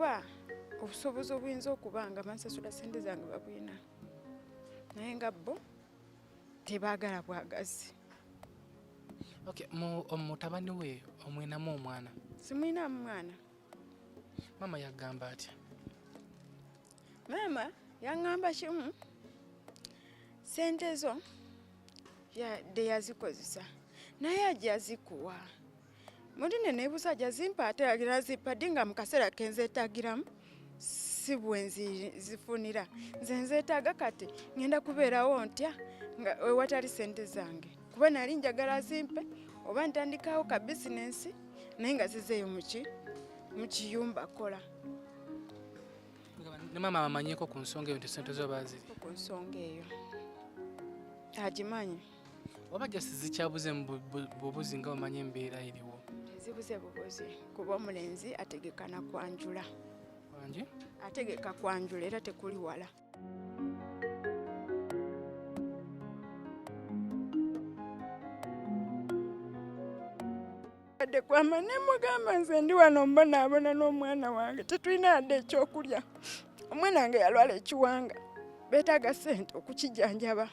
Kuba obusobozi obuyinza okuba nga bansasula sente zange babulina, naye nga bo tebaagala bwagazi. Okay, mutabani we omwinamu omwana? Simwinamu mwana. Maama yagamba atya? Maama yaŋŋamba kimu, sente zo de yazikozesa naye ajja zikuwa. Muli ne neebuuza ajja zimpa ate agira zimpa ddi nga mu kaseera ke nzeetagiramu si bwe nzifunira. Nze nzeetaaga kati ŋŋenda kubeerawo ntya nga ewatali sente zange, kuba nali njagala zimpe oba ntandikawo ka bizinensi naye nga zizeeyo mu kiyumba kola. Ne maama amanyiiko ku nsonga eyo nti sente zo baaziri? Ku nsonga eyo agimanyi. Oba just zikyabuze mu bubuzi nga omanyi embeera eriwo? Zibuze bubuzi kuba omulenzi ategeka na kwanjula. Wangi? Ategeka kwanjula era tekuli wala. Adde kwama ne mugamba nze ndi wano mbonaabona n'omwana wange, tetulina yadde ekyokulya. Omwana wange yalwala ekiwanga, beetaaga ssente okukijjanjaba.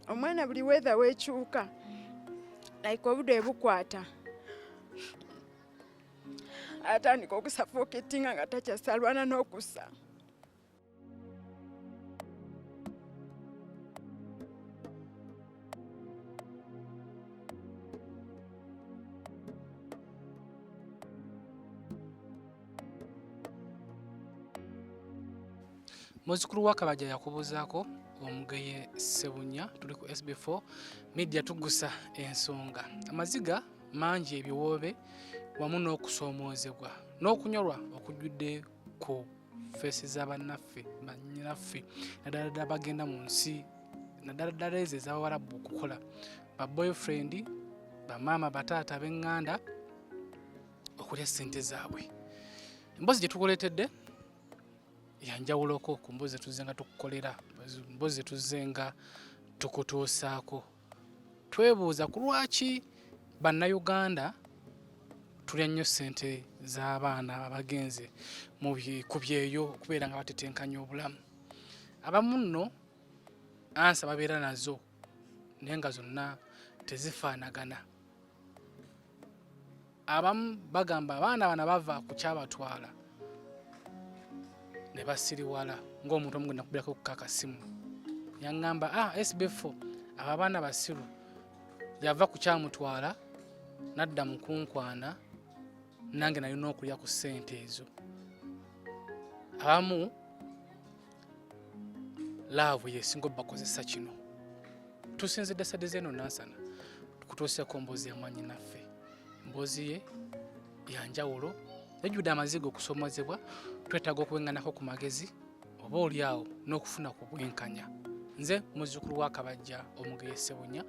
Omwana buli weather weekyuka, like obudde bukwata, atandika okusuffocatinga nga takyasalwana n'okussa. Muzzukulu wa Kabajja yakubuuzaako Omugeye Ssebunya. Tuli ku SB4 Media tugusa ensonga. Amaziga mangi, ebiwoobe wamu n'okusoomoozebwa n'okunyolwa okujjudde ku face za bannaffe, bannyinaffe, naddala ddala bagenda mu nsi, naddala ddala ezo ez'Abawarabu okukola, ba boyfriend, bamaama, bataata, ab'eŋŋanda okulya ssente zaabwe. Emboozi gye tukuleetedde yanjawuloko ku mboozi zetuzze nga tukukolera, mboozi zetuzze nga tukutuusaako. Twebuuza ku lwaki Bannayuganda tulya nnyo ssente z'abaana abagenze ku byeyo okubeera nga batetenkanya obulamu. Abamu nno answer babeera nazo naye nga zonna tezifaanagana. Abamu bagamba abaana bano bava ku kyabatwala ne basiriwala, ng'omuntu omu gwe nakubirako ku kakasimu yaŋŋamba, SB4 abo abaana basiru, yava ku kyamutwala n'adda mu kunkwana, nange nalina okulya ku ssente ezo. Abamu love yesinga obbakozesa kino. Tusinzidde side z'eno Nansana tukutuuseeko mboozi ya mwannyinaffe. Emboozi ye yanjawulo, ejjudde amaziga, okusomozebwa, twetaaga okuwenganako ku magezi oba oli awo n'okufuna ku bwenkanya. Nze muzzukulu wa Kabajja Omugeye Ssebunya,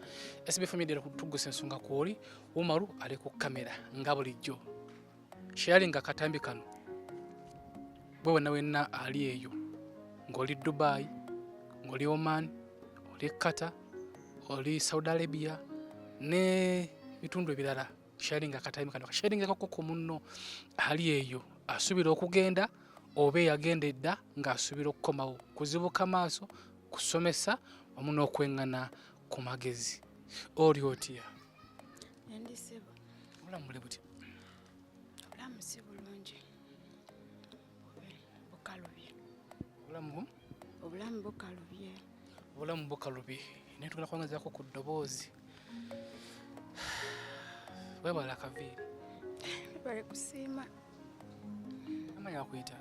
SB4 Media tugusa ensonga kwoli Umaru ali ku kamera nga bulijjo. Sharinga akatambi kano bwe wenna wenna ali eyo, ng'oli Dubai, ng'oli Oman, oli Qatar, oli Saudi Arabia ne bitundu ebirala. Sharinga akatambi kano, kasharingako ku munno ali eyo asuubira okugenda oba eyagenda edda ng'asuubira okukomawo, kuzibuka maaso, kusomesa wamu n'okweŋŋana ku magezi. Oli otya? Ndi ssebo. Obulamu buli butya? Obulamu si bulungi, bukalubye. Obulamu bu? Obulamu bukalubye. Obulamu bukalubye, naye tugenda kwongezaako ku ddoboozi. Weebale akaviiri. Webale kusiima. Amannya bakuyita?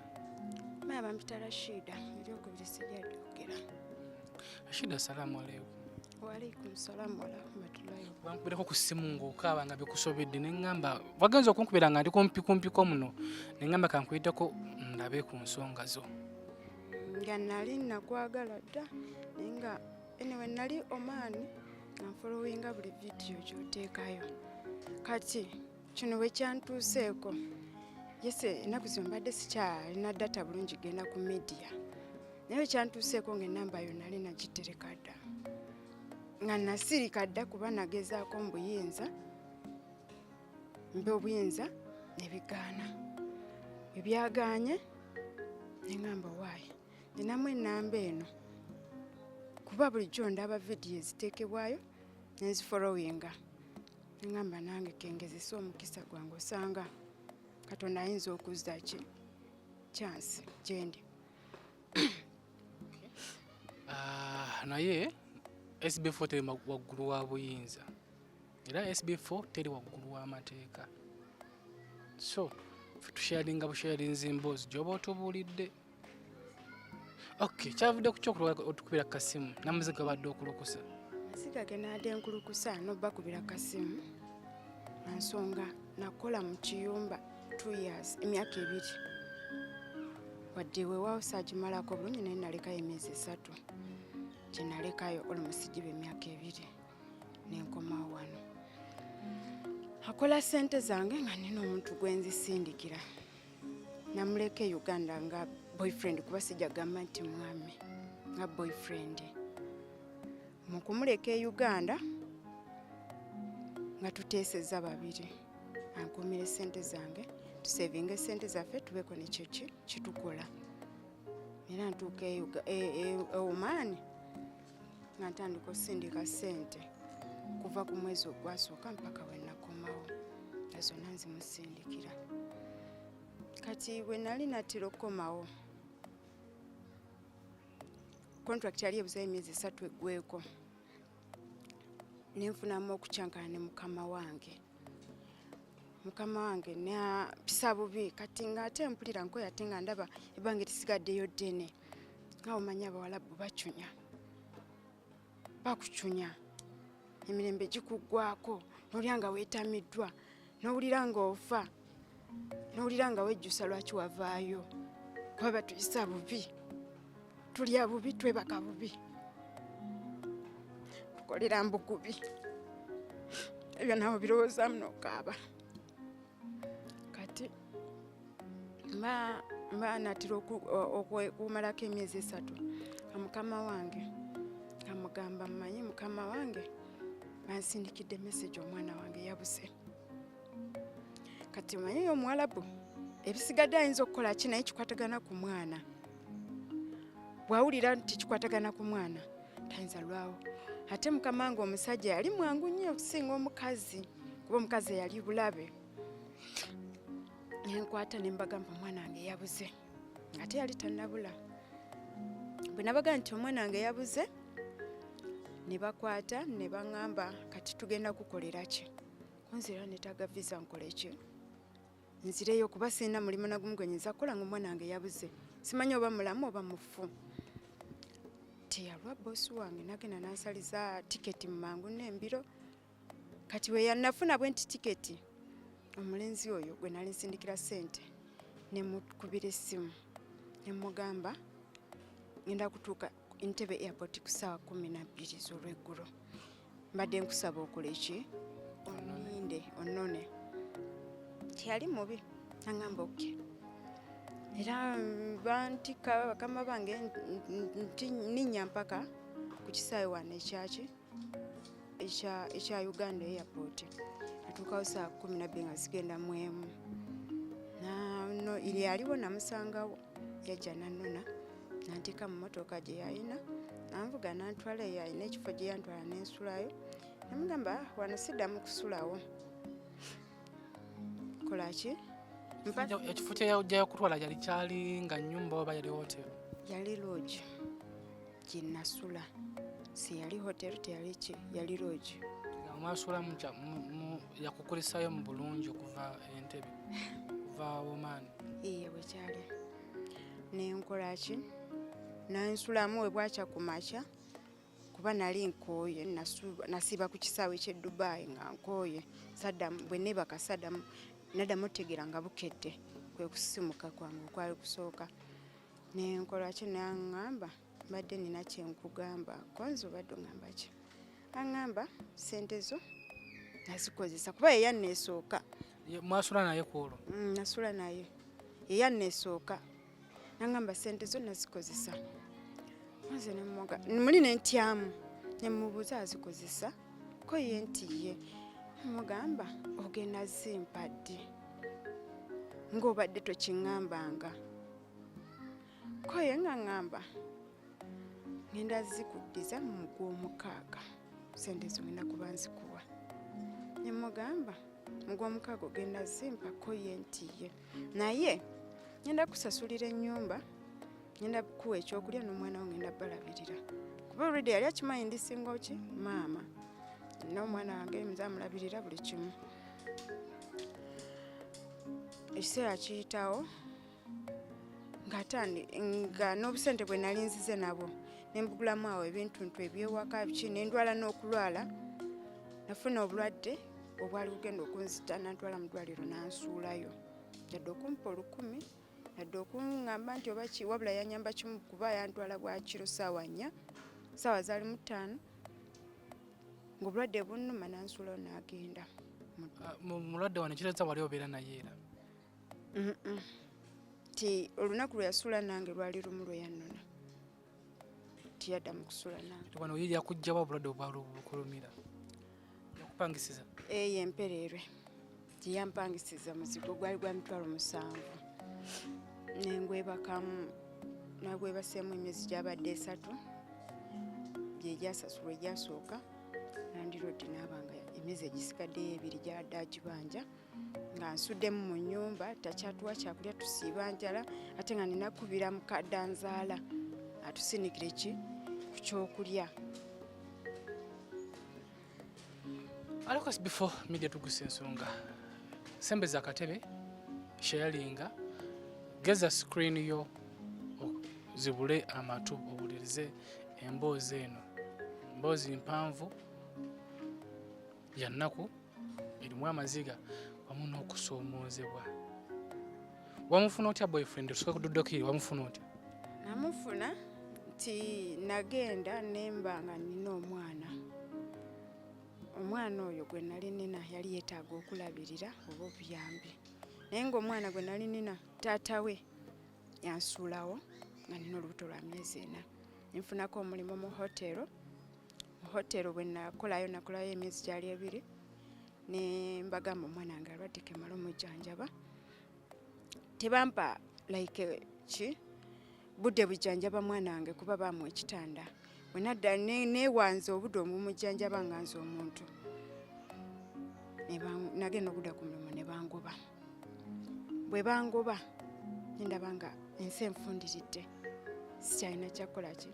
Maya bampita Rashida, eryokubiri sijja lyogera. Rashida, assalamu alaikum. Waalaikum salaamu warahmatullahi. Bankubirako ku ssimu ng'okaaba nga bikusobedde, ne ŋŋamba wagenza okunkubira nga ndi kumpi kumpiko muno, ne ŋŋamba kankuyiteko ndabe ku nsonga zo. Nga nali nakwagala dda, naye nga anyway nali Oman nga nfollowinga buli vidiyo gy'oteekayo. Kati kino bwe kyantuuseeko, yese ennaku zino mbadde sikyalina data bulungi genda ku media, naye bwe kyantuuseeko ng'ennamba yo nali nagitereka dda, nga nasirika dda kuba nagezaako mu buyinza mbe obuyinza ne bigaana. Ebyagaanye Neŋŋamba waayi ninamu ennamba eno kuba bulijjo ndaba vidiyo eziteekebwayo nenzifollowinga. Neŋŋamba nange kengezese omukisa gwange, osanga Katonda ayinza okuzza ki chance gyendi. Ah, naye SB4 teri waggulu wa buyinza, era SB4 teri waggulu w'amateeka, so ffe tusharinga busharinzi emboozi gy'oba otubuulidde. Ok, kyavudde ku kyokulwa otukubira kasimu n'amaziga gabadde okulukusa. Amaziga ge naadde nkulukusa n'obbakubira kasimu na nsonga nakola mu kiyumba 2 years, emyaka 2, wadde weewaawo saagimalako bulungi, naye nalekayo emyezi 3 gye nalekayo olumusi giba emyaka 2 nenkomawo wano. Akola ssente zange nga nina omuntu gwe nzisindikira, namuleka e Uganda nga boyfriend, kuba sijja gamba nti mwami, nga boyfriend. Mu kumuleka e Uganda nga tuteeseza babiri, ankuumira essente zange, tusevinga essente zaffe, tubeeko nekyeki kitukola. Era ntuuka e e Oman nga ntandika osindika ssente kuva ku mwezi ogwasooka mpaka we nakomawo, nga zonna nzimusindikira. Kati bwe nali natera okukomawo, contract yali ebuzayo emyezi 3 eggweko, nenfunamu okukyankana ne mukama wange. Mukama wange napisa bubi, kati ng'ate mpulira nkoye, ate nga ndaba ebbanga erisigaddeyo ddene. Nga omanyi abawalabu bacunya, bakucunya, emirembe gikuggwako, n'olya nga weetamiddwa, n'owulira ng'ofa, n'owulira nga wejjusa lwaki wavaayo, kuba batuyisa bubi, tulya bubi, twebaka bubi, tukolera mbugubi. Ebyo nawe birowoozaamu n'okaaba. Kati mba natera okumalako emyezi 3, nga mukama wange amugamba, mmanyi mukama wange bansindikidde message, omwana wange yabuze. Kati omanyi omuwalabu ebisigadde ayinza okukola ki, naye kikwatagana ku mwana. Bw'awulira nti kikwatagana ku mwana tayinza lwawo. Ate mukama wange omusajja yali mwangu nnyo okusinga omukazi, kuba omukazi yali bulabe. Nenkwata ne mbagamba omwana wange yabuze, ate yali tannabula. Bwe nabaga nti omwana wange yabuze, ne bakwata ne baŋŋamba kati tugenda kukolera ki? Kunzira netaaga visa nkole ki? Nzireyo, kuba sirina mulimu nagumu gwe nyinza kukola nga omwana wange yabuze, simanyi oba mulamu oba mufu. Teyalwa bosi wange nagenda nansaliza tiketi mu mangu n'embiro. Kati we yanafuna bwe nti tiketi, omulenzi oyo gwe nali nsindikira ssente ne mukubira essimu ne mugamba ngenda kutuuka Entebbe airport ku ssaawa 12 z'olweggulo, mbadde nkusaba okole ki, oninde onnone. Teyali mubi, aŋŋamba okay. Era bantikka bakama bange ninnya mpaka ku kisaawe wano ekyaki ekya Uganda airport. Natuukawo ssaawa 12 nga zigenda mu 1. No yaliwo namusangawo, yajja nannona nanteeka mu mmotoka gye yalina, nanvuga nantwala eyo alina ekifo gye yantwala nensulayo. Namugamba wano siddamu kusulawo, kola ki? Ekifo kyeyajjayo kutwala yali kyali nga nnyumba oba yali hotel? Yali lodge gye nasula, si yali hotel, teyali ki, yali lodge. Mwasulamu yakukulisayo mu bulungi okuva Entebbe, okuva Oman? Iye, bwe kyali. Nenkola ki, nansulamu. We bwakya ku makya, kuba nali nkooye, nasiiba ku kisaawe ky'e Dubai nga nkooye, saddamu. Bwe neebaka saddamu naddamu otegeera nga bukedde, kwe kusisimuka kwange okwali kusooka. Nenkola ki, naŋŋamba mbadde nina kyenkugamba. Konzi obadde oŋŋamba ki? Aŋŋamba sente zo nazikozesa, kuba yeyanneesooka. Mwasula naye ku olwo? Nasula naye, yeyanneesooka. Naŋŋamba sente zo nazikozesa. Nze nemuga muli nentyamu, nemubuuza azikozesa ko ye nti ye. Mugamba ogenda zimpa ddi ng'obadde tokiŋŋambanga? Ko ye nga ŋŋamba ngenda zikuddiza mu gw'omukaaga, sente zo ngenda kuba nzikuwa. Ne mugamba mu gw'omukaaga ogenda zimpa? Ko ye nti ye, naye ngenda kusasulira ennyumba, ngenda kuwa ekyokulya n'omwana wo ngenda balabirira, kuba already yali akimanyi ndi single ki maama, nina omwana wange nze amulabirira buli kimu. Ekiseera kiyitawo ng'atandi nga n'obusente bwe nali nzize nabwo nembugulamu awo ebintuntu ebyewaka biki, nendwala n'okulwala, nafuna obulwadde obwali bugenda okunzita, nantwala mu ddwaliro nansuulayo, yadde okumpa 1000, yadde okuŋŋamba nti oba ki, wabula yanyamba kimu, kuba yantwala bwakiro 4:00, ssaawa zaali mu 5, ng'obulwadde bunnuma, nansuulayo n'agenda. Mulwadde wano ekiraza wali obeera naye era? Ti olunaku lwe yasuula nange lwali lumu lwe yannona, tiyadda mu kusula nange. Wano ye yakugjawo obulwadde obwali bukulumira, yakupangisiza? Eyo empereerwe tiyampangisiza, muzigo gwali gwa 700,000, nengwebakamu, nagwebaseemu emyezi gyabadde 3, gyegyasasulwa egyasooka. Landlord naabanga emyezi egisigaddeyo 2 gyadde agibanja, nga nsuddemu mu nnyumba, takyatuwa kyakulya, tusiiba njala, ate nga nina kubira mukadde anzaala atusinikire ki ku kyokulya. Aliko before media tugusa ensonga, sembeza akatebe, sharinga, geza screen yo zibule amatu owulirize emboozi eno. Emboozi mpanvu ya nnaku, erimu amaziga wamu n'okusoomoozebwa. Wamufuna otya boyfriend? Tusooke kududdako eri, wamufuna otya? Namufuna nti nagenda nemba nga nina omwana. Omwana oyo gwe nali nina yali yeetaaga okulabirira oba obuyambi, naye ng'omwana gwe nali nina taata we yansuulawo nga nina olubuto lwa myezi 4. Nenfunako omulimu mu hotero. Mu hotero bwe nakolayo, nakolayo emyezi gyali 2, ne mbagamba omwana wange alwadde kemala omujjanjaba. Tebampa like ki budde bujjanjaba mwana wange, kuba bamuwa ekitanda. Bwe nadda neewanze obudde obumujjanjaba nga nze omuntu, nagenda okudda ku mulimu ne bangoba. Bwe bangoba nendaba nga ensi enfundiridde, sikyalina kyakukola ki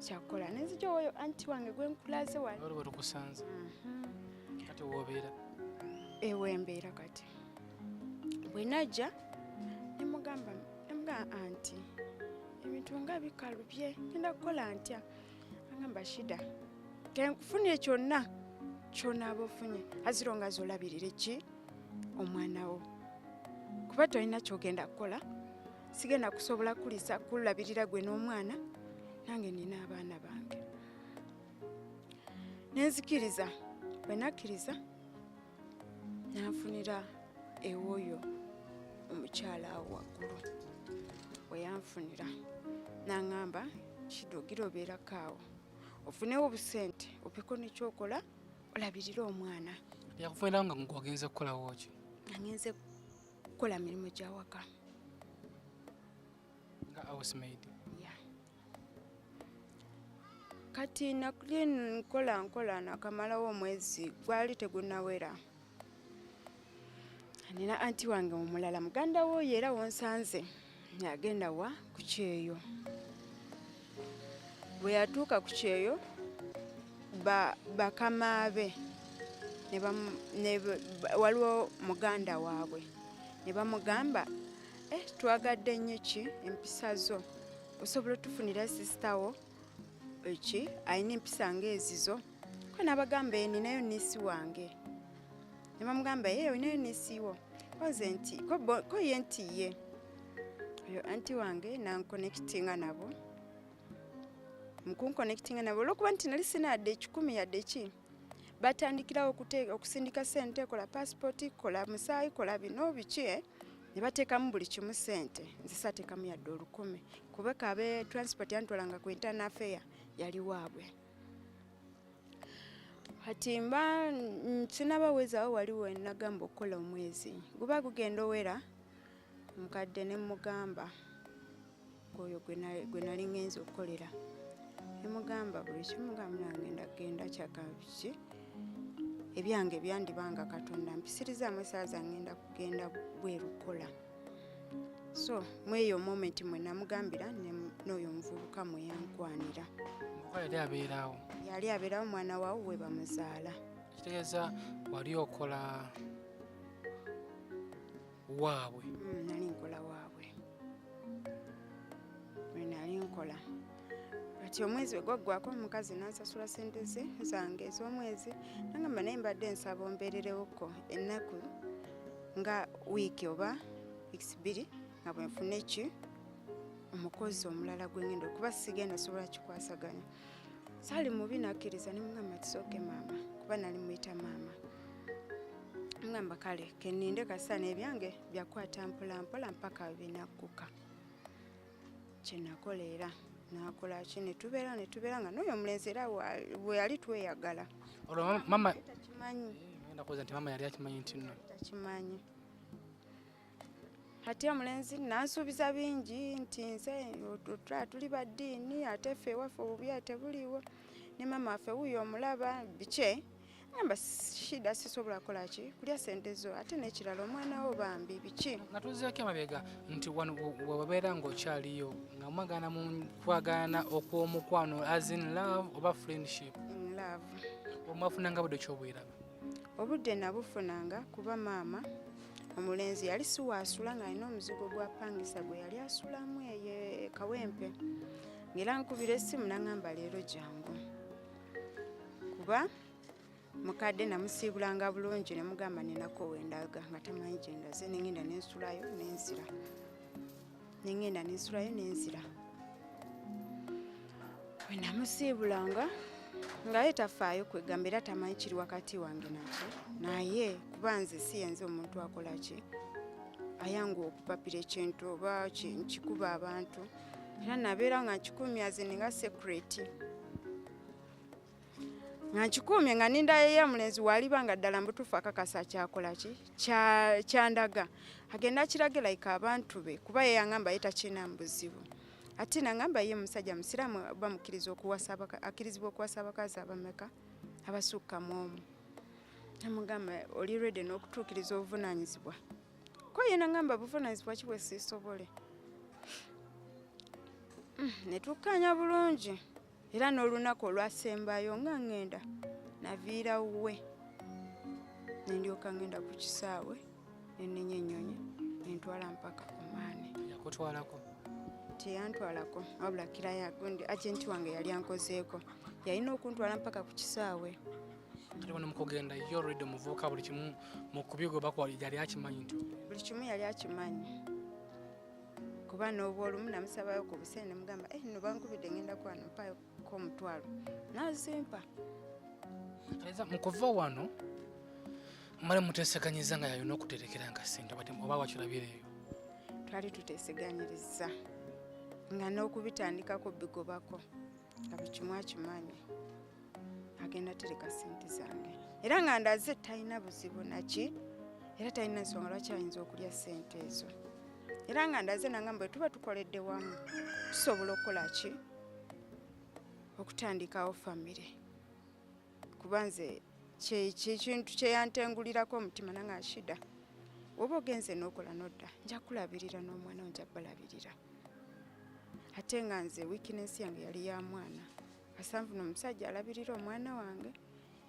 kyakukola, nenzija oyo anti wange gwe nkulaze wali. Wali bwe tukusanze. Kati w'obeera? Ewembeera kati. Bwe najja nemugamba anti ebintu nga bikalubye, ngenda kukola ntya? Agamba shida, kenkufunire kyonna kyonaaba ofunye, aziro nga zolabirire ki omwana wo, kuba tolina kyogenda kukola, sigenda kusobola kulisa kulabirira gwe n'omwana, nange nina abaana bange. Nenzikiriza, bwe nakkiriza nanfunira ew'oyo omukyala awo waggulu. Bwe yanfunira n'aŋŋamba kidde ogira obeerako awo ofunewo obusente opeko nekyokola olabirire omwana. Yakufunira nga wagenze kukolawo ki? Nga ngenze kukola mirimu gya waka. Nga housemaid? Yeah. Kati nakuli nkola nkola, nakamalawo omwezi gwali tegunnawera. Nina anti wange omulala, muganda w'oyo era wonsanze, yagenda wa ku kyeyo. Bwe yatuuka ku kyeyo, bakama be waliwo muganda waabwe ne bamugamba, twagadde nnyo ki empisa zo, osobola otufunira sisita wo eki alina empisa ng'ezizo? Ko n'abagamba, ninayo niisi wange. Ne bamugamba, olinayo niisi wo? Ko nze nti, ko ye nti ye. Oyo anti wange nankonekitinga nabo. Mukunkonekitinga nabo olw'okuba nti nali sina yadde 100 yadde ki, batandikirawo okusindika ssente, kola passport, kola musaayi, kola bino biki, ne bateekamu buli kimu ssente. Nze saateekamu yadde 1000, kuba kabe transport yantwalanga ku internal affair yali waabwe. Kati mba sinabawezaawo, waliwo nagamba okukola omwezi guba gugenda owera, mukadde ne mugamba Omuvubuka oyo gwe nali ngenze okukolera, nemugamba buli kimu, nga munangenda genda kyakabiki ebyange byandibanga Katonda mpisirizaamu esaawa zange, ngenda kugenda bweru kukola. So mweyo moment mwe namugambira n'oyo omuvubuka mwe yankwanira. Omuvubuka yali abeeraawo? Yali abeerawo, mwana waawo we bamuzaala. Kitegeeza wali okola waabwe? Nali nkola waabwe, bwe nali nkola. Kati omwezi bwe gwaggwako, omukazi n'ansasula sente ze zange ez'omwezi, nagamba, naye mbadde nsaba ombeererewoko ennaku nga wiiki oba wiiki 2 nga bwe nfuna ki omukozi omulala gwe ngenda okuba sigenda sobola kikwasaganya. Saali mubi, nakkiriza, ne mugamba, "Kisooke maama," kuba nali muyita maama. Mugamba, "Kale keninde kasita n'ebyange byakwata mpola mpola mpaka binagguka." Kyenakola era nakola ki, ne tubeera nga n'oyo omulenzi era bwe yali tweyagala. Olwo mama Takimanyi. Ngenda kubuuza nti mama yali akimanyi nti nno? Takimanyi. Ate omulenzi nansuubiza bingi nti nze otula tuli baddiini, ate ffe ewaffe obubya tebuliiwo, ne maama waffe wuuyo omulaba bike. Gamba, "Shida, sisobola kukola ki kulya sente zo, ate n'ekirala omwana wo bambi biki." Nga tuzzeeko emabega nti wano wewabeera ng'okyaliyo nga mwagana mu kwagana okw'omukwano, as in love oba friendship? In love. Omwafunanga budde kyobweraba? Obudde nabufunanga kuba maama omulenzi yali siwaasula, ng'alina omuzigo gwa pangisa gwe yali asulamu eyo e Kawempe, ng'era nkubira essimu n'aŋŋamba, "Leero jangu," kuba mukadde namusiibulanga bulungi ne mugamba ninako wendaga nga tamanyi gye ndaze, nengenda nensulayo nenzira, nengenda nensulayo nenzira. Bwe namusiibulanga nga ye tafaayo kwegamba era tamanyi kiri wakati wange naki naye, kuba nze si yenze omuntu akola ki ayangu okupapira ekintu oba nkikuba abantu, era nabeera nga nkikumya nga secret, nga nkikuumye nga ninda ye omulenzi waliba nga ddala mbutuufu akakasa kyakola ki kyandaga agenda akirage like abantu be, kuba ye yangamba ye takirina mu buzibu, ate nangamba ye musajja musiraamu, bamukkiriza okuwasa akkirizibwa okuwasa abakazi abameka abasukka mu omu. Namugamba, "Oli ready n'okutuukiriza obuvunaanyizibwa?" Ko ye nangamba, "Buvunaanyizibwa ki bwe siisobole?" Ne tukkaanya bulungi, era n'olunaku olwasembayo nga ŋŋenda naviira we nendyoka ŋŋenda ku kisaawe, nenenya ennyonyi nentwala mpaka Omaani. Yakutwalako? Teyantwalako, wabula kiraya gundi agenti wange yali ankozeeko, yalina okuntwala mpaka ku kisaawe. Kati wano mukugenda yo already omuvubuka buli kimu mu kubigoba yali akimanyi nti? Buli kimu yali akimanyi, kuba n'oba olumu namusabayo ku busente nemugamba, "Eh, no bankubidde, ngenda kwano, mpayoko 500," nazimpa. Kale mu kuva wano male muteeseganyiza nga yalina okuterekeranga ssente oba wakirabireeyo? Twali tuteeseganyiriza nga n'okubitandikako bigobako nga buli kimu akimanyi agenda tereka ssente zange, era nga ndaze talina buzibu naki, era talina nsonga lwaki ayinza okulya ssente ezo, era nga ndaze nangamba bwe tuba tukoledde wamu tusobola okukola ki okutandikawo famire, kuba nze kyekintu kyeyantengulirako omutima nanga, "Shida, oba ogenze n'okola nodda, nja kulabirira n'omwana wo, nja balabirira." Ate nga nze weakness yange yali ya mwana, asanvu n'omusajja alabirira omwana wange,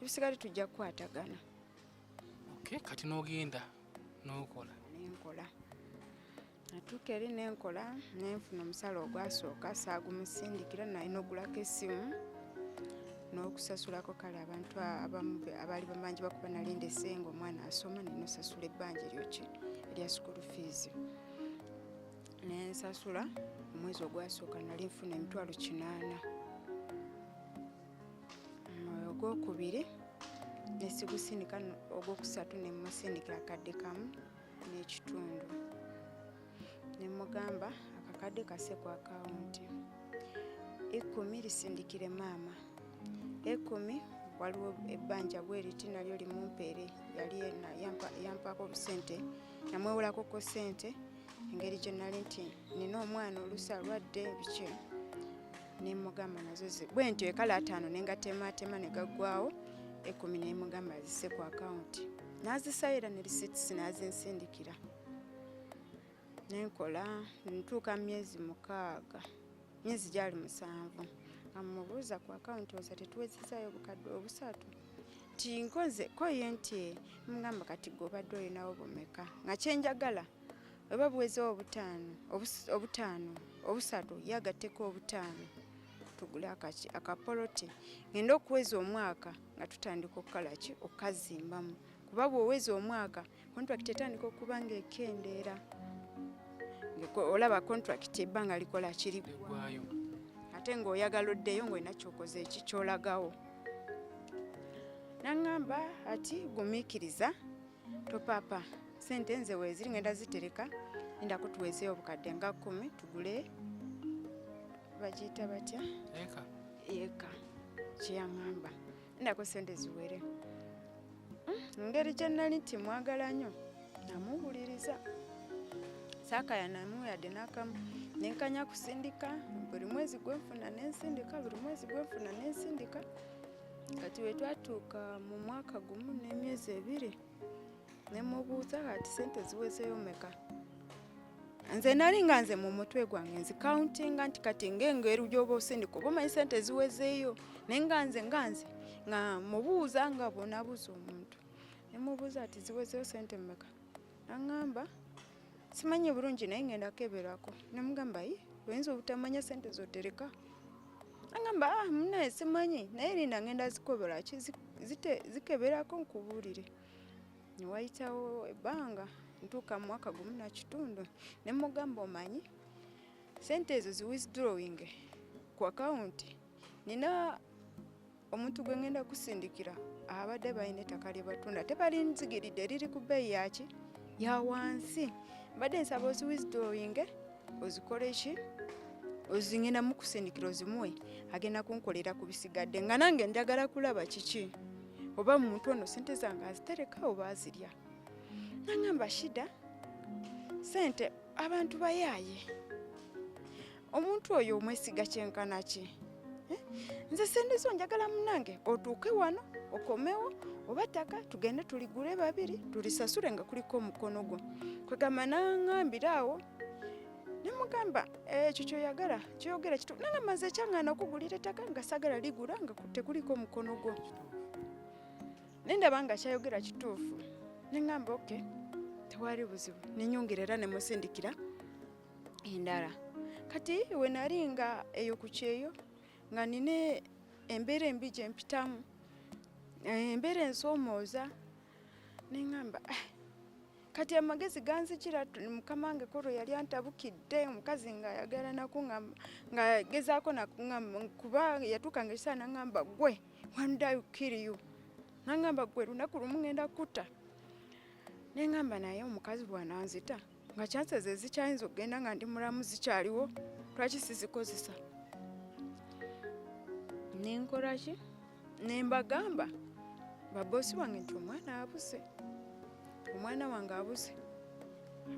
ebisigadde tujja kukwatagana. Okay, kati n'ogenda n'okola? Nenkola, natuuka eri nenkola, nenfuna omusala ogwasooka, saagumusindikira, nalina ogulako essimu n'okusasulako kale abantu abamu abaali bamangi bakuba nali ndese nga omwana asoma, nina osasula ebbanja eryoki erya school fees, nensasula. Omwezi ogwasooka nali nfuna 800,000. Ogwokubiri nesigusindika, ogwokusatu nemusindikira 1.5 kakadde, nemugamba, "Akakadde kase ku akawunti, 10 lisindikire maama, 10 waliwo ebbanja bweriti nalyo limumpeere." Yali yampaako obusente, namwewolakoko sente. Engeri gye nali nti nina omwana oluusi alwadde biki, nemugamba nazo bwe ntyo ekale 5 nengatematema ne gaggwawo 10, nemugamba azisse ku akawunti, n'azisayira ne receipts n'azinsindikira. Nenkola ntuuka myezi 6, myezi gyali 7, nga mubuuza ku akawunti oza tetuwezezaayo obukadde 3, nti nkoze ko ye nti mugamba kati gwe obadde olinawo bumeka, nga kyenjagala oba buwezewo 5, 3 yagatteko 5 tugule akapoloti, ngenda okuweza omwaka nga tutandika okukola ki, okukazimbamu, kuba bw'oweza omwaka contract etandika okuba ng'ekendeera, olaba contract ebbanga likola kiriggwayo, ate ng'oyagala oddeyo ng'olina ky'okoze ekikyolagawo. Naŋŋamba ati gumiikiriza topapa, sente nze weeziri ngenda zitereka, ndako tuwezeeyo obukadde nga 10 tugule bagiyita batya eka, kyeyaŋŋamba ndako sente ziwere. Engeri gye nali nti mwagala nnyo namuwuliriza, saakaya namu yadde n'akamu, nenkanya kusindika buli mwezi gwenfuna nensindika, buli mwezi gwenfuna nensindika. Kati we twatuuka mu mwaka 1 n'emyezi 2, nemubuuza kati sente ziwezeeyo meka. Nze nali nga nze mu mutwe gwange nzikauntinga nti kati ng'engeri gy'oba osindika oba omanyi sente ziwezeeyo, naye nga nze nga mubuuza nga bw'onaabuuza omuntu, nemubuuza ati ziwezeeyo sente mmeka, naŋŋamba simanyi bulungi naye ngenda keberako. Nemugamba yi oyinza obutamanya sente z'otereka, naŋŋamba munnaye simanyi naye linda ngenda zikobera ki zikeberako nkubuulire. Ne wayitawo ebbanga ntuuka mu mwaka 1.5, ne mugamba omanyi sente ezo zi withdrawing ku akawunti, nina omuntu gwe ngenda kusindikira abadde balina ettaka lye batunda tebalinzigiridde, liri ku bbeeyi yaki ya wansi, mbadde nsaba ozi withdrawing ozikole ki ozingenda mukusindikira ozimuwe, agenda kunkolera ku bisigadde, nga nange njagala kulaba kiki oba muntu ono sente zange azitereka oba azirya. Naŋŋamba shida sente abantu bayaaye, omuntu oyo omwesiga kyenkana ki, nze sente zo njagala munnange otuuke wano okomewo oba ttaka tugende tuligule babiri tulisasule nga kuliko omukono gwo. Kwegamba naŋŋambira awo nemugamba ekyo kyoyagala kyoyogera kituufu, naŋŋamba nze ekyaŋŋaana okugulira ettaka nga saagala ligula nga tekuliko omukono gwo, nendaba nga kyayogera kituufu, neŋŋamba okay tewali buzibu, nenyongera era nemusindikira endala. Kati we nali nga eyo ku kyeyo nga nina embeera embi gye mpitamu, embeera ensoomooza, neŋŋamba kati amagezi ganzijira mukama wange kolo yali antabukidde, omukazi ng'ayagala nakuŋŋamba ng'agezaako nakuŋŋamba kuba yatuukanga ekiseera naŋŋamba gwe one day I will kill you, naŋŋamba gwe lunaku lumu ŋŋenda kutta. Neŋŋamba naye omukazi bw'ananzita nga chances ezikyayinza okugenda nga ndi mulamu zikyaliwo, lwaki sizikozesa? Nenkola ki? Nembagamba babosi wange nti omwana abuze, omwana wange abuze.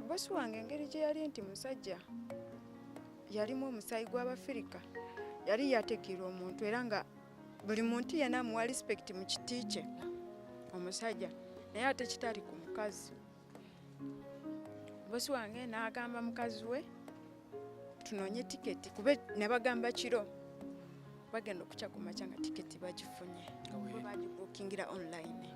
Bosi wange engeri gye yali nti musajja yalimu omusaayi gw'Abafirika, yali yategeera omuntu era nga buli muntu yenna amuwa respect mu kiti kye omusajja, naye ate kitali ku mukazi. Bosi wange n'agamba mukazi we tunoonye tiketi, kube nabagamba kiro bagenda okukya ku makya nga tiketi bagifunye, bagibuukingira online,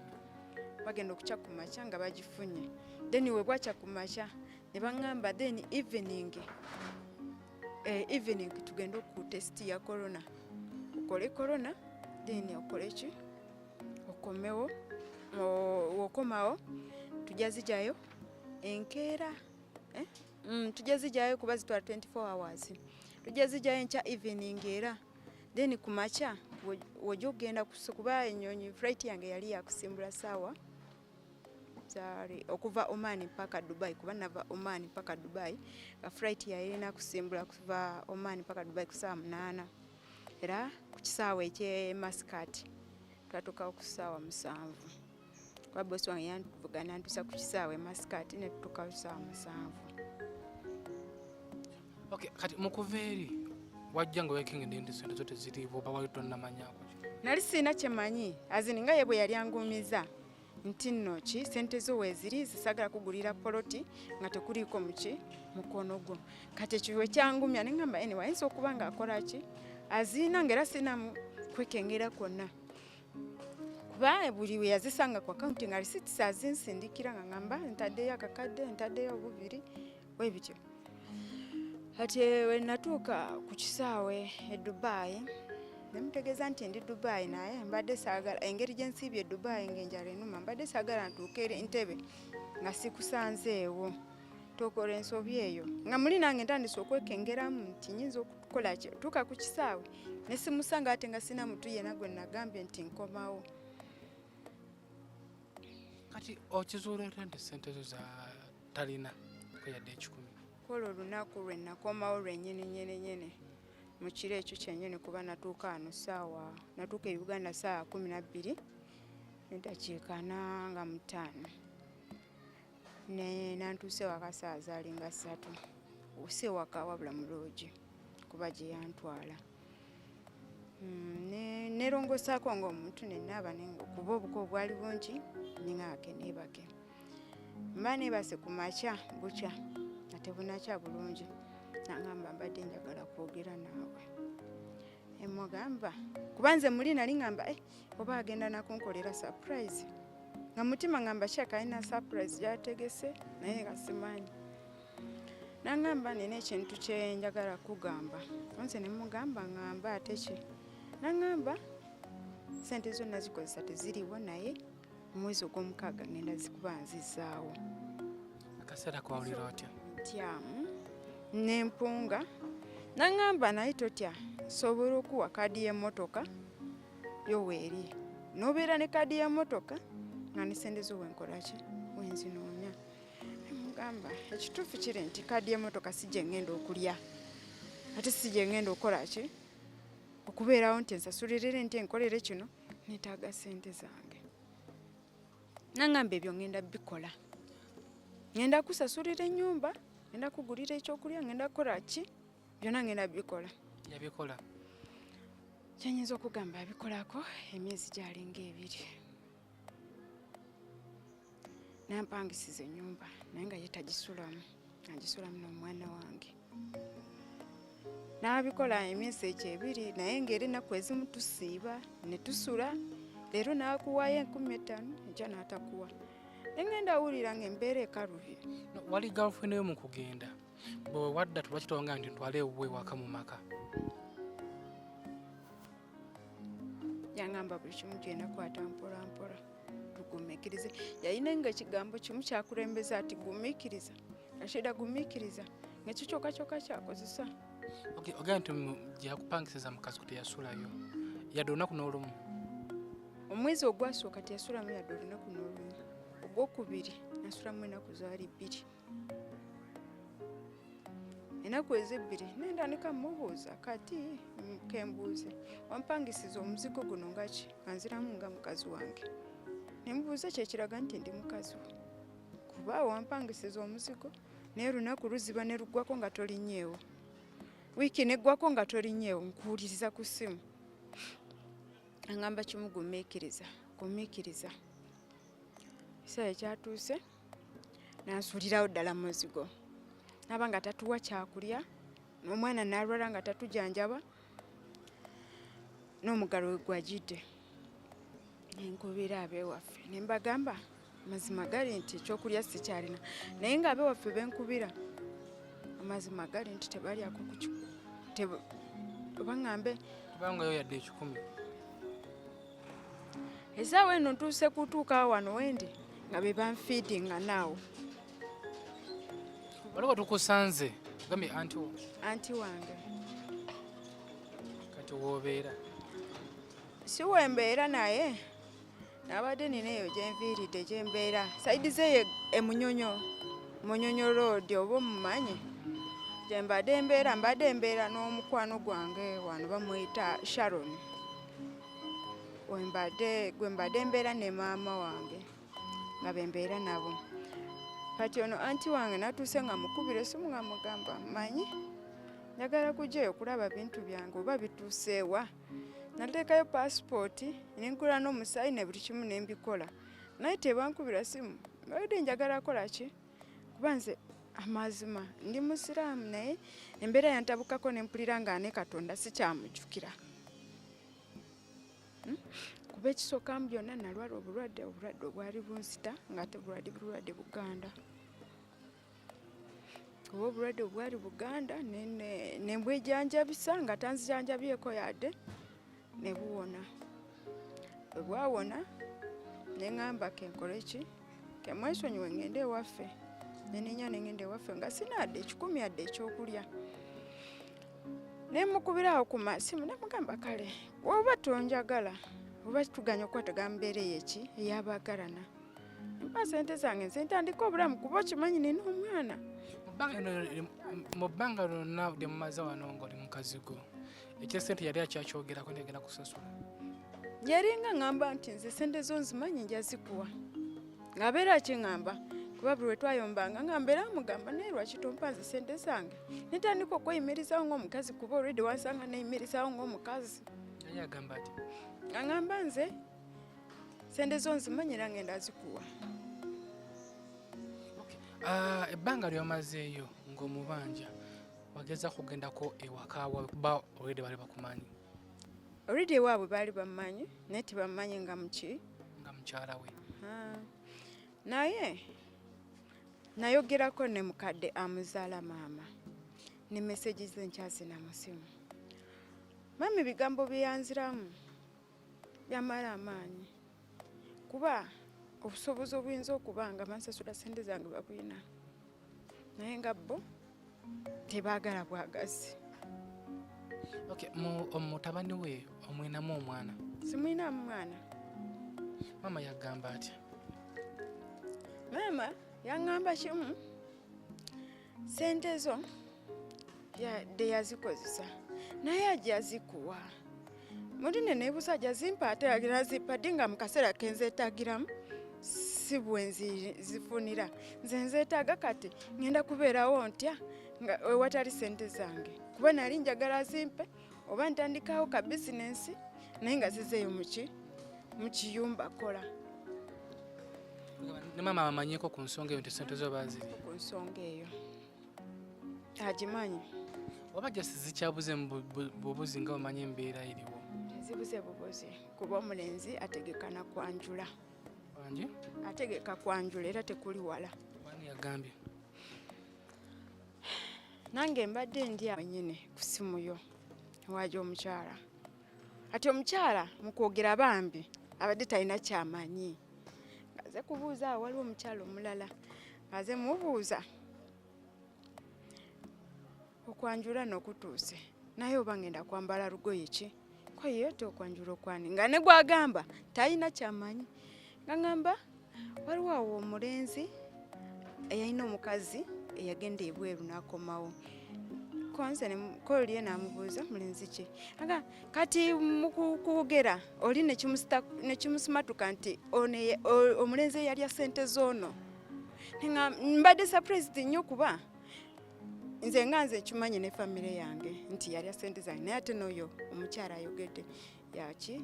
bagenda okukya ku makya nga bagifunye. Then we bwakya ku makya ne baŋŋamba then evening evening tugende ku test ya corona, okole corona then okole ki okomewo, okomawo tujja zijjayo enkeera, tujja zijjayo kuba zitwala 24 hours, tujja zijjayo enkya evening era then ku makya wojja okugenda kuba ennyonyi flight yange yali yakusimbula ssaawa zaali okuva Oman mpaka Dubai, kuba nava Oman mpaka Dubai nga flight yali erina kusimbula kuva Oman mpaka Dubai ku ssaawa 8, era ku kisaawe eky'e Muscat twatuukawo ku ssaawa 7, kuba bosi wange yanvuga n'antuusa ku kisaawe e Muscat ne tutuukawo ssaawa 7. Okay, kati mukuva eri wajja nga wekengedde nti sente zo teziriiwo oba wali tonnamanyako? Nali sirina kyemanyi, azini nga ye bwe yali angumiza nti nno ki sente zo weeziri, zisagala kugulira poloti nga tekuliiko muki mukono gwo. Kati ekyo we kyangumya ne ŋŋamba, anyway, ayinza okuba ng'akola ki, aziina, ng'era sirinamu kwekengera kwonna, kuba buli we yazisanga ku akawunti nga receipts azinsindikira, nga ŋŋamba ntaddeyo akakadde, ntaddeyo obubiri, bwe bityo. Kati we natuuka ku kisaawe e Dubai, nemutegeeza nti ndi Dubai, naye mbadde saagala engeri gye nsiibye e Dubai ng'enjala enuma, mbadde saagala ntuuke eri Entebbe nga sikusanzeewo, tokola ensobi eyo. Nga muli nange ntandise okwekengeramu nti nyinza okukola ki, tuuka ku kisaawe ne simusanga, ate nga sina muntu yenna gwe nagambye nti nkomawo. Kati okizuula otya nti sente zo za talina ko yadde 100? Kola olunaku lwe nakomawo lwennyini nyini nyini mu kiro ekyo kyennyini, kuba natuuka wano saawa, natuuka e Uganda saawa 12:45, ne nantuuse waka saawa zaalinga 3. Si waka wabula mu loogi, kuba gye yantwala. Nerongosaako ng'omuntu, nenaaba, kuba obuko bwali bungi, neŋŋaake neebake. Mba neebase, ku makya bukya nga tebunakya bulungi, nangamba, "Mbadde njagala kwogera naawe." Emugamba, kuba nze muli nali ŋŋamba, eh, oba agenda nakunkolera surprise, nga mutima ŋŋamba kyaka alina surprise gyategese, naye nga simanyi. Nangamba, "Nina ekintu kye njagala kugamba." Nze ne mugamba, "Ŋŋamba ate ki?" Nangamba, "Sente zonna zikozesa teziriwo, naye omwezi ogwomukaaga ngenda zikuba nzizaawo." Akaseera kwawulira otya? Ntyamu nempunga. Naŋŋamba, "Naye totya, nsobola okuwa kaadi y'emmotoka yo, weeri n'obeera ne kaadi y'emmotoka nga ne sente zo wenkolaki wenzinoonya." Nemugamba, "Ekituufu kiri nti kaadi y'emmotoka si gye ŋŋenda okulya, ate si gye ŋŋenda okukola ki, okubeerawo nti nsasulirire nti enkolere kino, neetaaga sente zange." Naŋŋamba, "Ebyo ŋŋenda bikola, ŋŋenda kusasulira ennyumba, ŋŋenda kugulira ekyokulya, ŋŋenda kukola ki, byonna ŋŋenda bikola." Yabikola? Kyenyinza okugamba, abikolako emyezi gyalinga 2, nampangisiza ennyumba, naye nga ye tagisulamu, agisulamu n'omwana wange. N'abikola emyezi egyo 2, naye ng'era ennaku ezimu tusiiba ne tusula, leero n'akuwaayo 5000, enkya n'atakuwa. Nengenda awulira ng'embeera ekalubye. No, wali girlfriend yo mu kugenda, bwe wadda tulwaki towanga nti ntwale ewuwe waka mu maka? Yangamba, "Buli kimu genda kwata mpola mpola, tugumiikirize." Yalina nga ekigambo kimu kyakulembeza ati, "Gumiikiriza, Rashida, gumiikiriza," ngekyo kyokka kyokka kyakozesa. Okay, ogamba nti gye yakupangisiza mu kaziku teyasulayo yadde olunaku n'olumu? Omwezi ogwasooka teyasulamu yadde olunaku n'olumu. Ogwokubiri nasulamu ennaku zaali 2. Ennaku ezebbiri nendandika mubuuza, "Kati kembuuze, wampangisiza omuzigo guno ngaki?" Nga nziramu nga mukazi wange. Nemubuuza, "Kyekiraga nti ndi mukazi wo, kuba wampangisiza omuzigo, naye olunaku luziba ne luggwako nga tolinnyeewo, wiiki neggwako nga tolinnyeewo, nkuwuliriza ku ssimu." Angamba kimu, "Gumiikiriza, gumiikiriza." Ekiseera ekyatuuse nansuulirawo ddala muzigo, naba nga tatuwa kyakulya, n'omwana n'alwala nga tatujanjaba, n'omugalo we gwajidde. Nenkubira ab'ewaffe ne mbagamba, amazima gali nti ekyokulya sikyalina, naye nga ab'ewaffe benkubira, amazima gali nti tebalyako ku oba ŋŋambe Tebangayo yadde 100? Essaawa eno ntuuse kutuuka wano wendi nga be banfiidinga naawo. Waliwo tukusanze, ogambye anti wo? Anti wange. Kati woobeera? Si wembeera, naye nabadde nina eyo gyenviiridde gyembeera, side zeeyo emunyonyo, Munyonyo Road, oba omumanyi, gyembadde mbeera. Mbadde mbeera n'omukwano gwange wano bamuyita Sharon, wembadde gwe mbadde mbeera ne maama wange nga bembeera nabo. Kati ono anti wange natuuse nga mukubira esimu nga mugamba, "Manyi Njagala kujjayo okulaba bintu byange oba bituuseewa. Nateekayo paasipooti ne nkola n'omusaayi ne buli kimu ne mbikola naye tebankubira simu. Mbadde njagala kola ki? Kuba nze amazima ndi musiraamu naye embeera yantabukako ne mpulira nga ne Katonda sikyamujjukira. Kuba ekisooka mu byonna nalwala obulwadde, obulwadde obwali bunzita ng'ate bulwadde bulwadde Buganda. Kuba obulwadde obwali Buganda ne mbwejanjabisa nga tanzijanjabyeko yadde ne buwona. Bwe bwawona ne ŋŋamba kenkole ki? Kemwesonyiwe ŋŋende ewaffe. Ne nninnya ne ŋŋenda ewaffe nga sina yadde ekikumi yadde ekyokulya. Ne mmukubira awo ku masimu ne mugamba kale oba tonjagala oba tuganya okukwatagana mu mbeera eyo eki ey'abaagalana. Mpa ssente zange nze ntandike obulamu kuba okimanyi nina omwana. Mu bbanga lyonna lye mumaze wano ng'oli mu kazigo, eky'essente yali akyakyogerako nti agenda kusasula? Yalinga ŋŋamba nti nze ssente zo nzimanyi nja zikuwa. Ng'abeera akiŋŋamba kuba buli lwe twayombanga nga mbeera mugamba naye lwaki tompa nze ssente zange. Netandika okweyimirizaawo ng'omukazi kuba already wansanga neyimirizaawo ng'omukazi. Yali agamba atya? Aŋŋamba nze ssente zo nzimanyi era ngenda zikuwa. Ebbanga ly'omazeeyo ng'omubanja wageza kugendako ewaka waabwe kuba already baali bakumanyi? Already ewaabwe baali bammanyi naye tebammanyi nga muki? Nga mukyala we. Naye nayogerako ne mukadde amuzaala maama ne meseji ze nkyazina mu ssimu. Maama ebigambo bye yanziramu byamala amaanyi kuba obusobozi obuyinza okuba nga bansasula ssente zange babulina naye nga bo tebaagala bwagazi. Okay, mutabani we omulinamu omwana? Simulinamu mwana. Maama yagamba atya? Maama yaŋŋamba kimu, ssente zo yadde yazikozesa naye ajja zikuwa. Muli ne neebuuza ajja zimpa ate agenda zimpa ddi nga mu kaseera ke nzeetaagiramu si bwe nzifunira. Nze nzeetaaga kati ŋŋenda kubeerawo ntya nga ewatali ssente zange kuba nali njagala zimpe oba ntandikawo ka bizinensi naye nga zizeeyo mu kiyumba kola. Ne maama amanyiiko ku nsonga eyo nti ssente zo baazirya? Ku nsonga eyo agimanyi. Oba just zikyabuze mu bubuzi nga omanyi embeera eriwo? Zibuze bubuzi kuba omulenzi ategeka na kwanjula. Wangi? Ategeka kwanjula era tekuli wala. Wani yagambye? Nange mbadde ndi wennyini ku ssimu yo waja omukyala. Ati omukyala mu kwogera bambi abadde talina kyamanyi. Ng'aze kubuuza awo waliwo omukyala omulala ng'aze mubuuza okwanjula n'okutuuse naye oba ngenda kwambala lugoye ki? Ko ye ate okwanjula okwani? Nga ne gw'agamba talina kyamanyi. Nga ŋŋamba waliwo awo omulenzi eyalina omukazi eyagenda ebweru n'akomawo. Ko nze ko oli ye n'amubuuza mulenzi ki? Aga kati mu kwogera oli ne kimusimatuka nti ono omulenzi eyalya ssente z'ono. Mbadde surprised nnyo kuba nze nga nze nkimanyi ne famire yange nti yalya ssente zange naye ate n'oyo omukyala ayogedde yaki?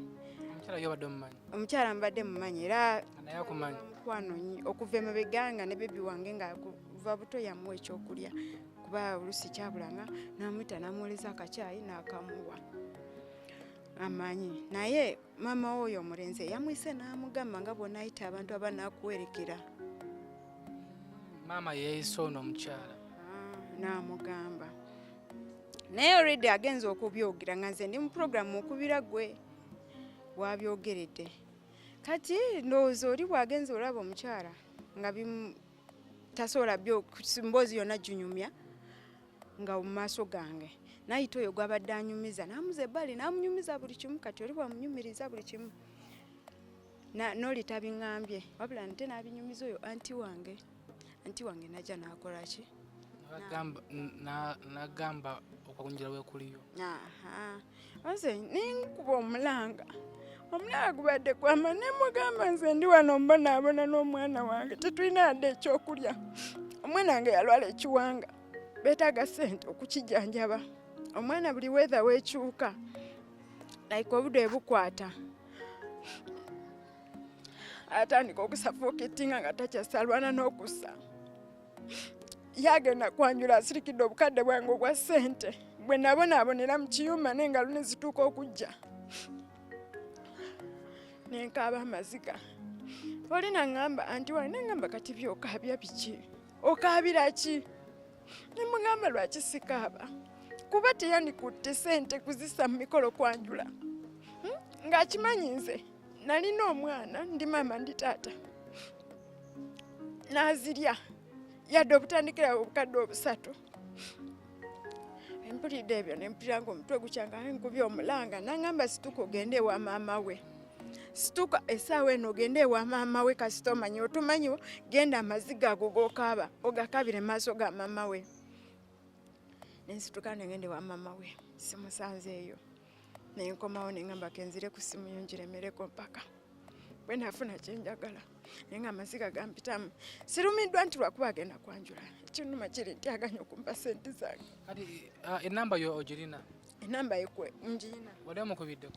Omukyala yo obadde omumanyi? Omukyala mbadde mumanyi era Naye akumanyi? Mukwano nnyo okuva emabega nga ne bebi wange nga kuva buto yamuwa ekyokulya kuba oluusi kyabulanga n'amuyita n'amuweereza akacaayi n'akamuwa. Amanyi naye maama w'oyo omulenzi yamuyise n'amugamba nga bw'onaayita abantu abanaakuwerekera. Maama yeeyise ono omukyala. N'amugamba. Naye already agenze okubyogera nga nze ndi mu program okubira gwe wabyogeredde. Kati ndowooza oli bw'agenze olaba omukyala nga tasobola mboozi yonna ginyumya nga mu maaso gange. N'ayita oyo gw'abadde anyumiza n'amuza ebbali n'amunyumiza buli kimu kati oli bw'amunyumiriza buli kimu. N'oli tabiŋŋambye wabula nte n'abinyumiza oyo anti wange. Anti wange n'ajja n'akola ki? N'agamba okwanjula we kuliyo. Aha. Nze ninkuba omulanga. Omulanga gubadde gwama ne mugamba nze ndi wano mbonaabona n'omwana wange tetulina yadde ekyokulya. Omwana wange yalwala ekiwanga beetaaga ssente okukijjanjaba. Omwana buli weather wekyuka, like obudde bukwata, atandika okusuffocatinga nga takyasalwana n'okussa. Yagenda kwanjula asirikidde obukadde bwange obwa ssente bwe nabonaabonera mu kiyumba, n'engalo ne zituuka okujja nenkaaba amaziga. Oli naŋŋamba anti wange, naŋŋamba, "Kati byokaabya biki? Okaabira ki?" Nemugamba, "Lwaki sikaaba? Kuba teyandikutte ssente kuzissa mu mikolo kwanjula, Ng'akimanyi nze nalina omwana, ndi maama, ndi taata, n'azirya yadde obutandikira obukadde obusatu." Empulidde ebyo nempulira nga omutwe gukyanga, nkubye omulanga. Naŋŋamba, "Situka ogende ewa maama we, situka essaawa eno ogende ewa maama we, kasita omanyi otumanyiwo, genda amaziga ago g'okaaba ogakabire mu maaso ga maama we." Nensituka nengenda ewa maama we, simusanzeeyo. Nenkomawo neŋŋamba, "Kenzire ku simu yo ngiremereko mpaka bwe naafuna kyenjagala." Naye nga amaziga gampitamu. Sirumiddwa nti lwakuba agenda kwanjula, ekinuma kiri nti aganya okumpa sente zange. Kati enamba yo ogirina? Enamba yekwe ngiyina. Wali omukubiddeko?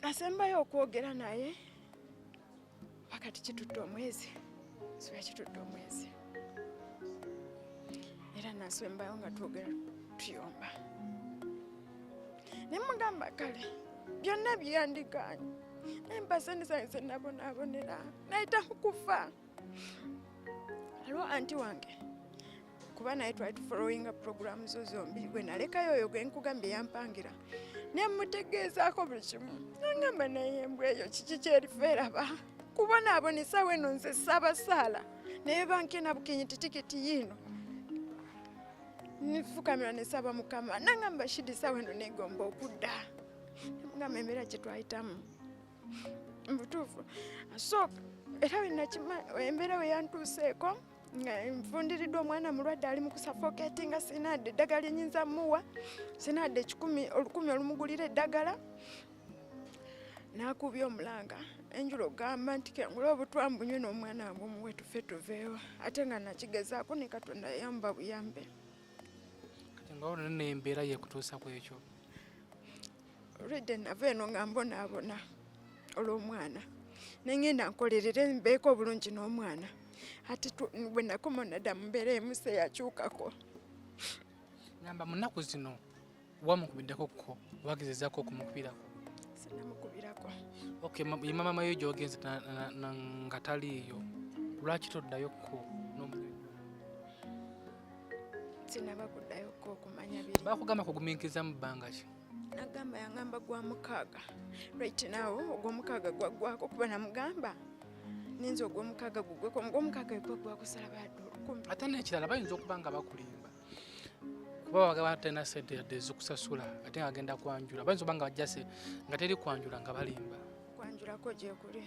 Asembayo okwogera naye pakati kitutte omwezi, siba kitutte omwezi, era nasembayo nga twogera tuyomba, nemugamba, "Kale byonna byandiganye, naye mpa sente zange zenabonaabonera, nayita mukufa." Aliwo anti wange, kuba naye twali tufollowinga programu zo zombi, bwe nalekayo oyo gwe nkugambye yampangira, nemutegeezaako buli kimu. Nangamba, "Naye embwa eyo kiki kyerifa eraba kubonaabona? Essaawa eno nze saabasaala naye bankena bukenyi ti tiketi yiino, nfukamira nesaba Mukama." Nangamba, "Shidi, essaawa eno negomba okudda." Nemugamba embeera gye twayitamu mubutuufu. So era wenakima embeera we yantuuseeko nga nfundiriddwa omwana mulwadde, ali mu kusuffocatinga, sinaadde eddagala lyenyinza muwa, sinaadde ekikumi olukumi olumugulira eddagala. Nakubya omulanga enjula ogamba nti, "Kengule obutwa mbunywe n'omwana wange omuwe, tufe tuveewo." Ate nga nakigezaako ne Katonda yayamba buyambe. Kati nga olwo nembeera yekutuusa ku ekyo? Olwedde nava eno nga mbonaabona olw'omwana, nengenda nkolerere mbeeko obulungi n'omwana. Ate bwe nakoma nadda mu mbeera emu seyakyukako. Ngamba mu nnaku zino wamukubiddeko ko, wagezezaako okumukubirako? Sinamukubirako. Okay, ye mama yo gyogenze nga taliiyo, lwaki toddayo ko n'omunyonyo? Sinaba kuddayoko okumanya biri. Bakugamba kugumiikiriza mu bbanga ki? Nagamba, yangamba gwa mukaaga. Right now ogwomukaaga gwaggwako, kuba namugamba ninza ogwomukaaga gugweko, ogwomukaaga gwaggwako, salaba yadde olukumi. Ate n'ekirala, bayinza okuba nga bakulimba, kuba bagaba talina sente yadde ezikusasula, ate nga agenda kwanjula. Bayinza okuba nga bajjase nga teri kwanjula, nga balimba. Kwanjulako gyekuli,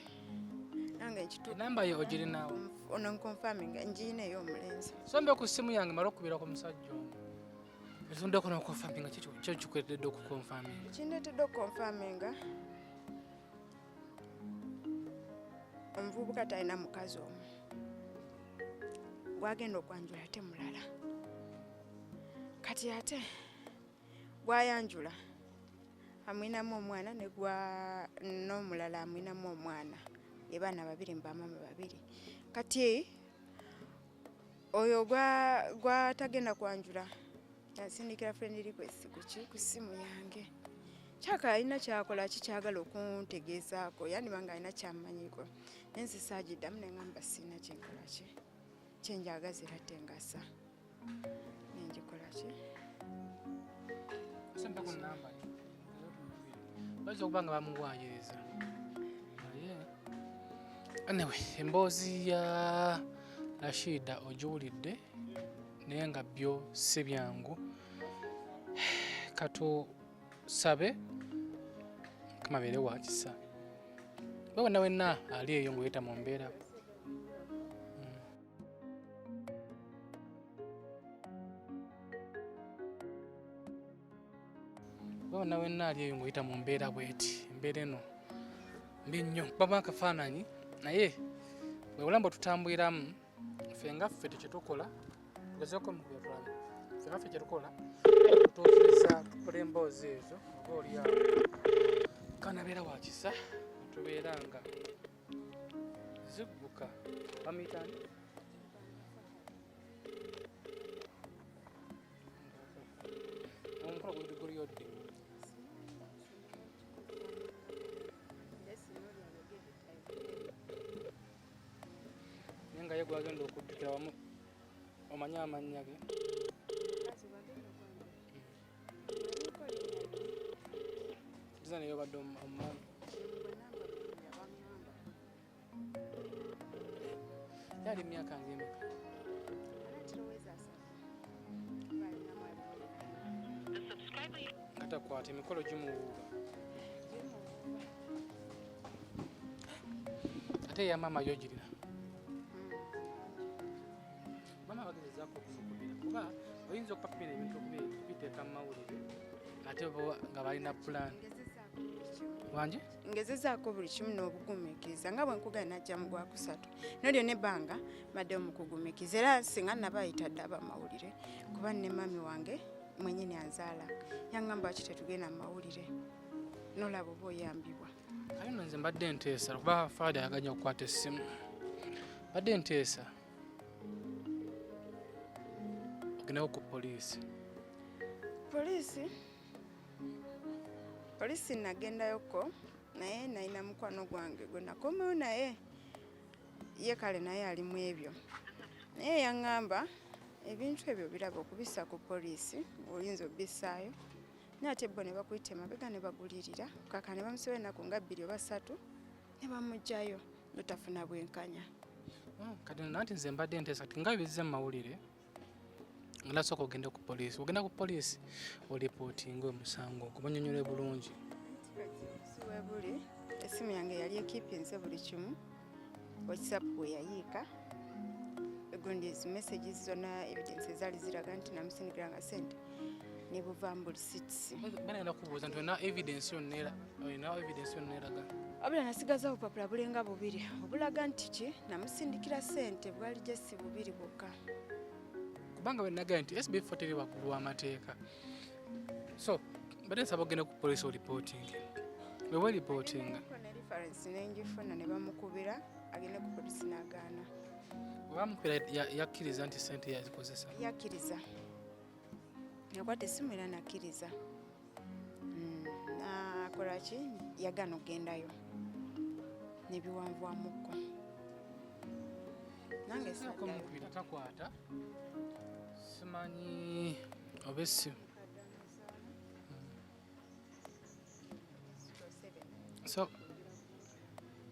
nange nkituuka. Enamba yo ogirinaawo? Ono nconfirminga, ngiina ey'omulenzi. Sombe ku ssimu yange, mala okubira ku musajja ono etundeko n'okuconfirminga. Kyo kikuletedde okuconfirminga? Kindeetedde okuconfirminga, omuvubuka talina mukazi omu, gwagenda okwanjula ate mulala. Kati ate gwayanjula amwinamu omwana, ne gwa n'omulala amwinamu omwana, be baana babiri mubamama babiri. Kati oyo gwatagenda kwanjula yasindikira friend request kuki ku ssimu yange. Kyaka alina kyakola ki kyagala okuntegeezaako, yandiba nga alina kyamanyiko, naye nze saagiddamu, neŋŋamba siina kyenkola ki kyenjagaza era tengasa nengikola ki. Sempe ku namba ye, bayinza okuba nga bamuwaayiriza. Naye anyway, emboozi ya Rashida ogiwulidde, naye nga byo si byangu. Katusabe Mukama abeere wa kisa gwe wenna wenna ali eyo ng'oyita mu mbeera. Gwe wenna wenna ali eyo ng'oyita mu mbeera bweti, embeera eno mbi nnyo. Bamu akafaananyi, naye bwe bulamu bwe tutambuliramu ffe nga ffe tekyetukola, tugezeeko mukubya tulabe. Ffe kyetukola tutuukiriza, tukola emboozi ezo, oba oli awo kanabeera wa kisa, tubeera nga zigguka. Bamuyitani? Omukolo guliyo ddi? Naye nga ye gwagenda okuddukira wamu, omanye amannya ge? Kiza naye obadde omumanyi? Yali myaka ng'emeka? Nga takwata, emikolo gimuwuuba. Ate eya maama yo girina? Maama bagezezaako okumukubira, kuba oyinza okupapira ebintu okubiteeka mu mawulire, ate bo nga balina pulaani wangi. Ngezezaako buli kimu n'obugumiikiriza, nga bwe nkugenda najja mu gwakusatu nolyo nebbanga mbaddewo mu kugumiikiriza, era singa nabayita dde abamawulire, kuba ne mami wange mwenyini anzaala yaŋŋamba, "Ki tetugenda mu mawulire nolaba oba oyambibwa?" Kale nno nze mbadde nteesa, kuba faada yaganya okukwata essimu, mbadde nteesa ogendeko ku poliisi. Poliisi nagendayoko, naye nalina mukwano gwange gwe nakomayo naye, ye kale naye ali mu ebyo, naye yaŋŋamba ebintu ebyo biraba okubissa ku poliisi oyinza obissaayo, naye ate bo ne bakuyita emabega ne bagulirira kaka ne bamusiba ennaku nga 2 oba 3 ne bamuggyayo, notafuna bwenkanya. Kati nanti nze mbadde nteesa kati nga bizze mu mawulire, nga nasooka ogende ku poliisi. Ogenda ku poliisi olipootinga omusango ogwo, banyonyole bulungi. Buli essimu yange yali ekipinze buli kimu, WhatsApp bwe yayiika, egundi ezi messages zonna, evidence ezaali ziraga nti namusindikira nga sente ne buva mu receipts. Banagenda kubuuza nti olina evidence yonna, olina evidence yonna eraga? Wabula nasigaza obupapula bulenga bubiri obulaga nti ki namusindikira sente, bwali jesi bubiri bwokka. Kubanga bwe nagambye nti SB4 teri waggulu w'amateeka, so mbadde nsaba ogende ku poliisi olipootinge. Bwe weeripootinga, ne reference nenjifuna, ne bamukubira agende ku polisi n'agaana. Bwe bamukubira, yakkiriza nti sente yazikozesa? Yakkiriza, yakwata essimu era nakkiriza. Nakola ki, yagaana okugendayo nebiwanvuwamukko, nange saddayo. Mukubira takwata, simanyi oba essimu. So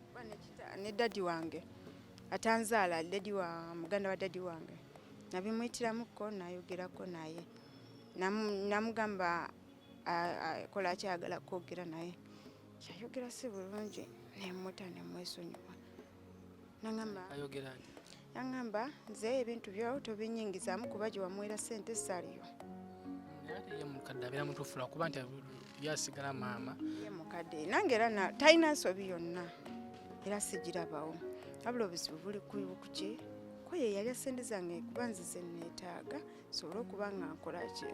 Kuba ne daddy wange atanzaala, daddy wa muganda wa daddy wange, nabimuyitiramuko nayogerako naye. Namugamba kola kyayagala kwogera naye, kyayogera si bulungi, nemuta nemwesonyiwa, nagamba Ayogera nti? Yaŋŋamba, "Nze ebintu byo tobinyingizaamu, kuba gye wamuwera sente saaliyo." Naye ate ye mukadde abeera mutuufu, lwakuba nti yasigala maama. Ye mukadde nange era talina nsobi yonna, era sigirabawo, wabula obuzibu buli kuki ko ye yalya sente zange, kuba nzize neetaaga sobole okuba nga nkola ki,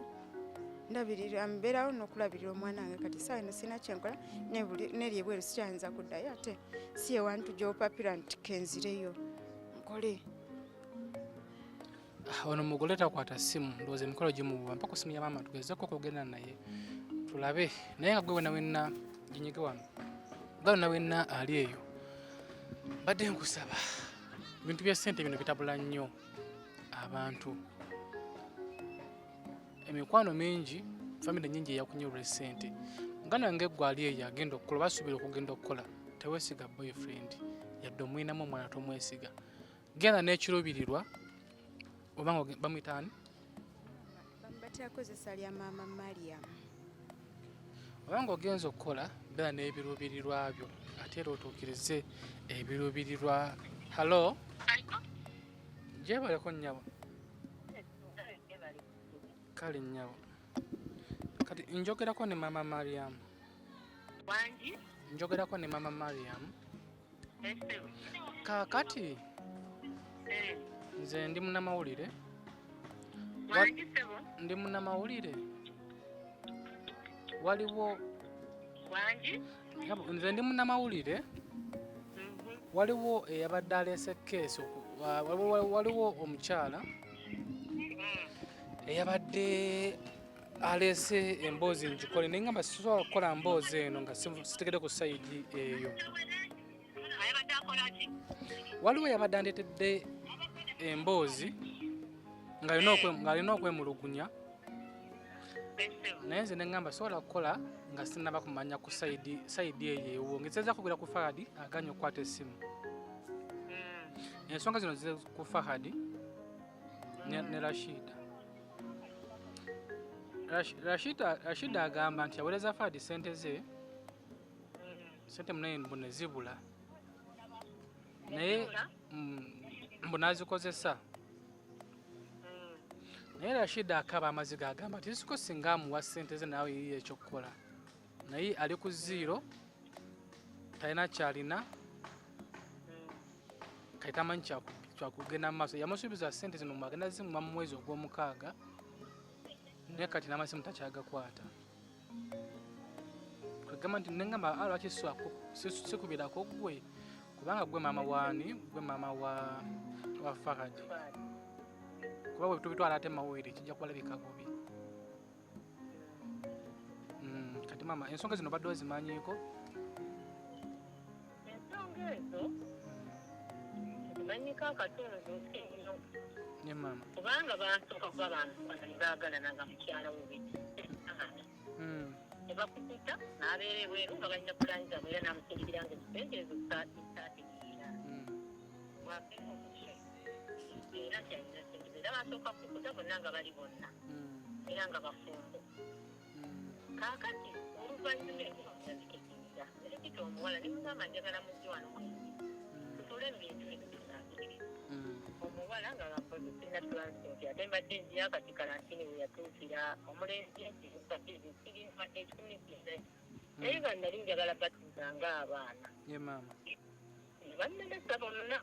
ndabirira, mbeerawo n'okulabirira omwana wange. Kati saawa eno sirina kyenkola, neri ebweru sikyayinza kuddayo, ate si ye wantu gy'opapira nti kenzireyo nkole. Ah, ono mugole takwata ssimu, ndowooza emikolo gimuwuba. Mpa ku ssimu ya maama tugezeko okwogera naye tulabe. Naye nga gwe wena wenna ginyige wano, gwe wena wenna ali eyo, mbadde nkusaba, ebintu bya ssente bino bitabula nnyo abantu, emikwano mingi, famire nyingi eyakunyolwa essente. Muganda wange gwe ali eyo agenda okukola, basuubira okugenda okukola, teweesiga boyfriend yadde omwinamu omwana, tomwesiga. Genda n'ekiruubirirwa obanga bamuyita ani? Batera kozesa lya maama Mariam. Obanga ogenza okukola, beera n'ebiruubirirwa byo, ate era otuukirize ebiruubirirwa. Hello, gyebaleko nnyabo. Kale nnyabo, kati njogerako ne maama Mariam? Wangi. Njogerako ne maama Mariam? Ese. Kaakati nze ndi munnamawulire. Wangi, ssebo. Ndi munnamawulire. Waliwo Wangi? Nze ndi munnamawulire. Waliwo eyabadde aleese keesi, waliwo omukyala eyabadde aleese emboozi ngikole, naye ngamba sisobola kukola mboozi eno nga sitegedde ku side eyo. Ayabadde akola ki? Waliwo eyabadde andeetedde emboozi ng'alina okwemulugunya, naye nze neŋŋamba sobola kukola nga sinnaba kumanya ku side eyo ewuwo. Ngezeeza kugula ku Fahadi, aganye okukwata essimu. Ensonga zino ziri ku Fahadi ne Rashida. Rashida agamba nti yaweereza Fahadi ssente ze, ssente munaye mbu ne zibula, naye mbu n'azikozesa. Naye Rashida akaba amaziga, agamba nti siko singa amuwa ssente ze nawe yiye ekyokukola, naye ali ku zero, talina kyalina, kati tamanyi kyakugenda mu maaso. Yamusuubiza ssente zino agenda zimuwa mu mwezi ogw'omukaaga, naye kati n'amasimu takyagakwata. Kwegamba nti nengamba lwaki sikubirako ggwe, kubanga ggwe maama waani, ggwe maama wa Fahadi, kuba bwe tubitwala ate mawulire kijja kubalabika bubi. Kati maama, ensonga zino obadde ozimanyiiko? Ensonga ezo zimanyiko akatundu nnyo. Ne maama. Kubanga basooka kuba bantu baagalana nga mukyala we. Ne bakukuta n'abeera ebweru nga balina pulaani zaabwe, era n'amusindikira nga essente ezo zisaategeera. Bw'agenda okukyusa era kyalina ssente, era basooka kukuta bonna nga bali bonna era nga bafumbo. Kaakati oluvannyuma ebyo nabitegeera, ne mpita omuwala ne mugamba njagala mujje wano mwennyini tutuule mu bintu bino tunaabire. Omuwala nga bakoze sirina transport, ate mbadde nzira kati kalantini we yatuukira omulenzi nti 1,000, naye nga nali njagala batuuza ng'abaana. Ye maama. Ne bannemesa bonna.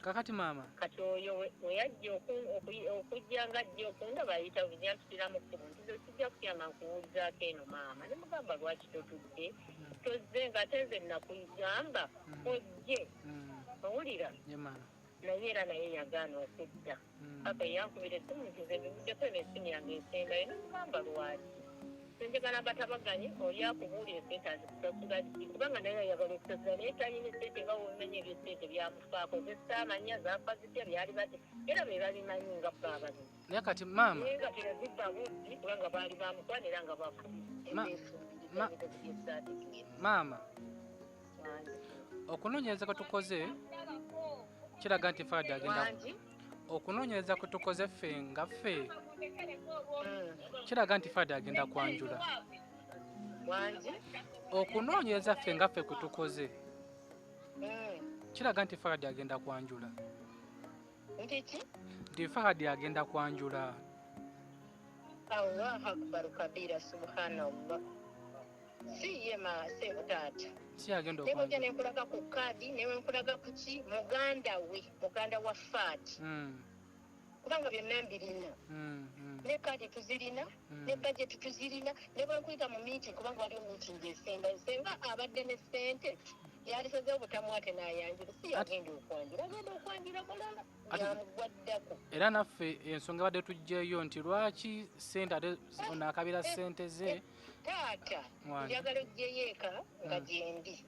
Kakati maama, Kati oyo we yajja okujja nga ajja okundaba, ayita yampitira mu kkubo nti nze sijja kutyama nkuwulizaako eno maama. Ne mugamba lwaki totudde, tozze nga ate nze nakugamba ojje, owulira? Ye maama. Naye era naye yagaana okudda. Paka yankubira essimu nti nze bivuddeko, eno essimu yange esembayo. Ne mugamba lwaki? Njagala batabaganye, oli akubuulira esente azikusasula ddi, kubanga naye ayagala okusasula naye talina esente, nga womanya ebyesente byamufaako, ze saamanya zaafa zitya, byali batya, era be babimanyi nga bo ababiri. Naye kati maama, Naye nga teyazibba bubbi, kubanga baali bamukwano era nga bafumbiriza. Maama, okunoonyereza kwe tukoze kiraga nti Fahadi agenda Wangi? Okunoonyereza kwe tukoze ffe nga ffe kiraga nti Fahadi agenda kwanjula. Wangi? Okunoonyereza ffe nga ffe kwe tukoze kiraga nti Fahadi agenda kwanjula. Nti ki? Nti Fahadi agenda kwanjula. Allahu akbar kabira, subhanallah. Si ye ma sebo taata. Si agenda Ne bwojja okwanjula. nenkulaga ku kaadi, ne wenkulaga ku ki, muganda we, muganda wa Faati, kubanga byonna mbirina. Ne kaadi tuzirina, ne bajeti tuzirina, ne bwenkuyita mu meeting, kubanga waliwo meeting esemba senga abadde ne ssente yalisazeewo butamwate n'ayanjula. Si yagenda okwanjula, agenda okwanjula mulala yamugwaddako. Era naffe ensonga badde tuggyeyo nti lwaki sente ate ono akabira sente ze. Taata, Wangi. njagala ojjeyo eka nga gyendi,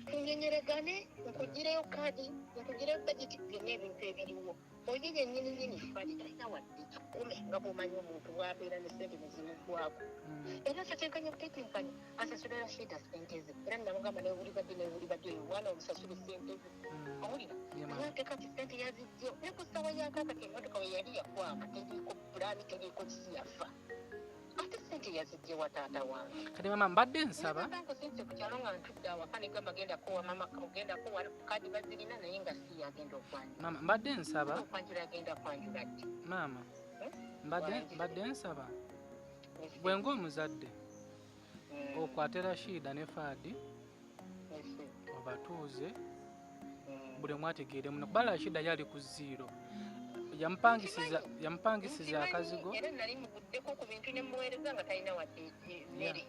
Tunyenyeragane, nkugireyo kaadi, nkugireyo bajeti, byonna ebintu ebiriwo. Oyo yennyini nyini Fadi talina wadde 1,000, nga bw'omanyi omuntu bw'abeera ne ssente ne zimuggwako. Era tateekanya butetenkanya asasula Rashida ssente ze, era namugamba newulibadde newulibadde oyo omwana omusasule ssente ze, owulira? Ye maama. Naye ate kati ssente yazijje ne ku ssaawa yakakati emmotoka we yali yakwama teriiko pulaani, teriiko kisi, yafa, ate ssente yazijje wa taata wange. Kati maama, mbadde nsaba Nkusinze ku kyalo nga ntudde awaka ne gamba genda kuwa mama, genda kuwa kaadi bazirina, naye nga si yagenda okwanjula. Maama, mbadde nsaba Okwanjula agenda kwanjula ddi? Maama, mbadde Wangi. mbadde nsaba gwe ng'omuzadde okwate Rashida ne Fahadi, obatuuze, buli omu ategeere muno, kuba Rashida yali ku zero. Yamupangisiza, yamupangisiza akazigo. Era nali muguddeko ku bintu ne muweereza nga talina wadde mmere.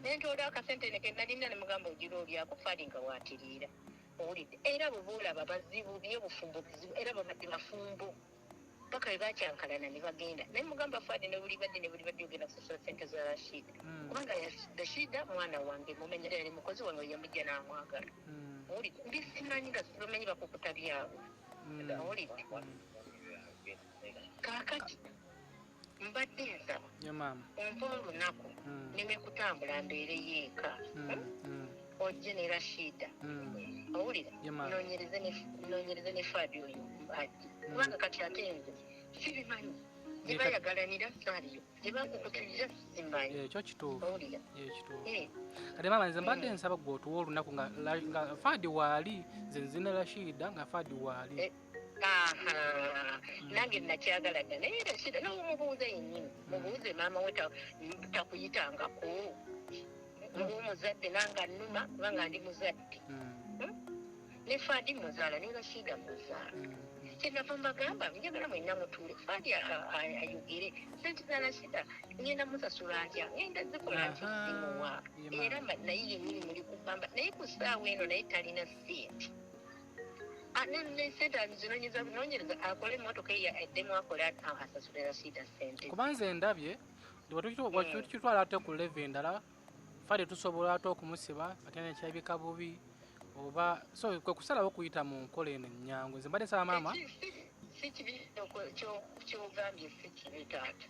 Nentoola akasente ne kenalina ne mugamba ogira olyako. Faadi nga waatiriira, owulidde? Era bwe boolaba bazibu, byobufumbo bizibu, era babadde bafumbo paka bwe bakyankalana ne bagenda. Naye mugamba, Faadi, ne buli badde ne buli badde ogenda kusasula sente za Rashida, kubanga Rashida mwana wange, mumenya, yali mukozi wange, yamujja n'amwagala. Owulidde? Mbisimanyi nga sibamanyi bakukuta byabwe. Owulidde? Kaakati mbadde nsaba Ye maama. ompa olunaku neme kutambula, mbeereyo eka, ojje ne Rashida. Owulira? Ye maama. Noonyereze ne Faadi oyo ajje, kubanga kati ate nze sibimanyi gye bayagalanira, saaliyo gye bakukutirira, simanyi. Ekyo kituufu. Owulira? Ye, kituufu. Eh. Kati maama, nze mbadde nsaba gwe otuwa olunaku nga Faadi waali, nze nzina Rashida nga Faadi waali. Eh, aha, nange nakyagala dda, naye Rashida nomubuuze yennyini, mubuuze maama we takuyitangako ng'omuzadde, nange annuma kubanga ndi muzadde. Ne Faadi muzaala, ne Rashida muzaala. Kyenava mbagamba, njagala mwenna mutuule, Faadi ayogere sente za Rashida ngenda musasula ntya, ngenda zikola nti simuwa. Ye maama. Era naye yennyini muli kugamba naye ku ssaawa eno naye talina sente. Ne sente azinonyeza bunonyereza, akole emotoka eyo eddemu akole asasule Rashida sente. Kuba nze ndabye bwetukitwala ate ku level endala, Faadi tusobola ate okumusiba, ate nekyabika bubi oba so kwe kusalawo okuyita mu nkola eno ennyangu. Nze mbadde nsaba, maama. Si kibi kyogambye, si kibi taata.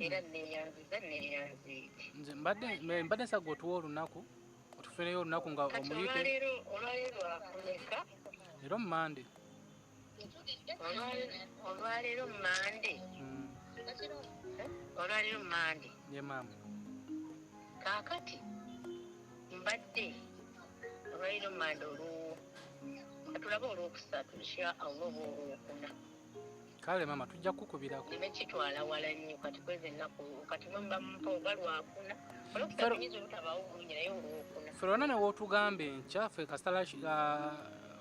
Era neyanziza, neyanziike. Nze mbadde nsaba gwe otuwa olunaku, otufuneyo olunaku nga Kati omuyite. olwaleero lwakumeka? Leero Mande. Olwaleero Mande? Olwaleero Mande? Ye maama. Kaakati mbadde olwaleero Mande, olwo katulabe olwokusatu, insha Allah, oba olwokuna. Kale maama, tujja kukubirako. Neme kitwala wala nnyo. Kati kwezi ennaku kati mba mpa oba lwakuna, olwokusatu nyinza obutabaawo bulungi, naye olwokuna. Ffe lwonna ne wootugamba enkya, ffe kasita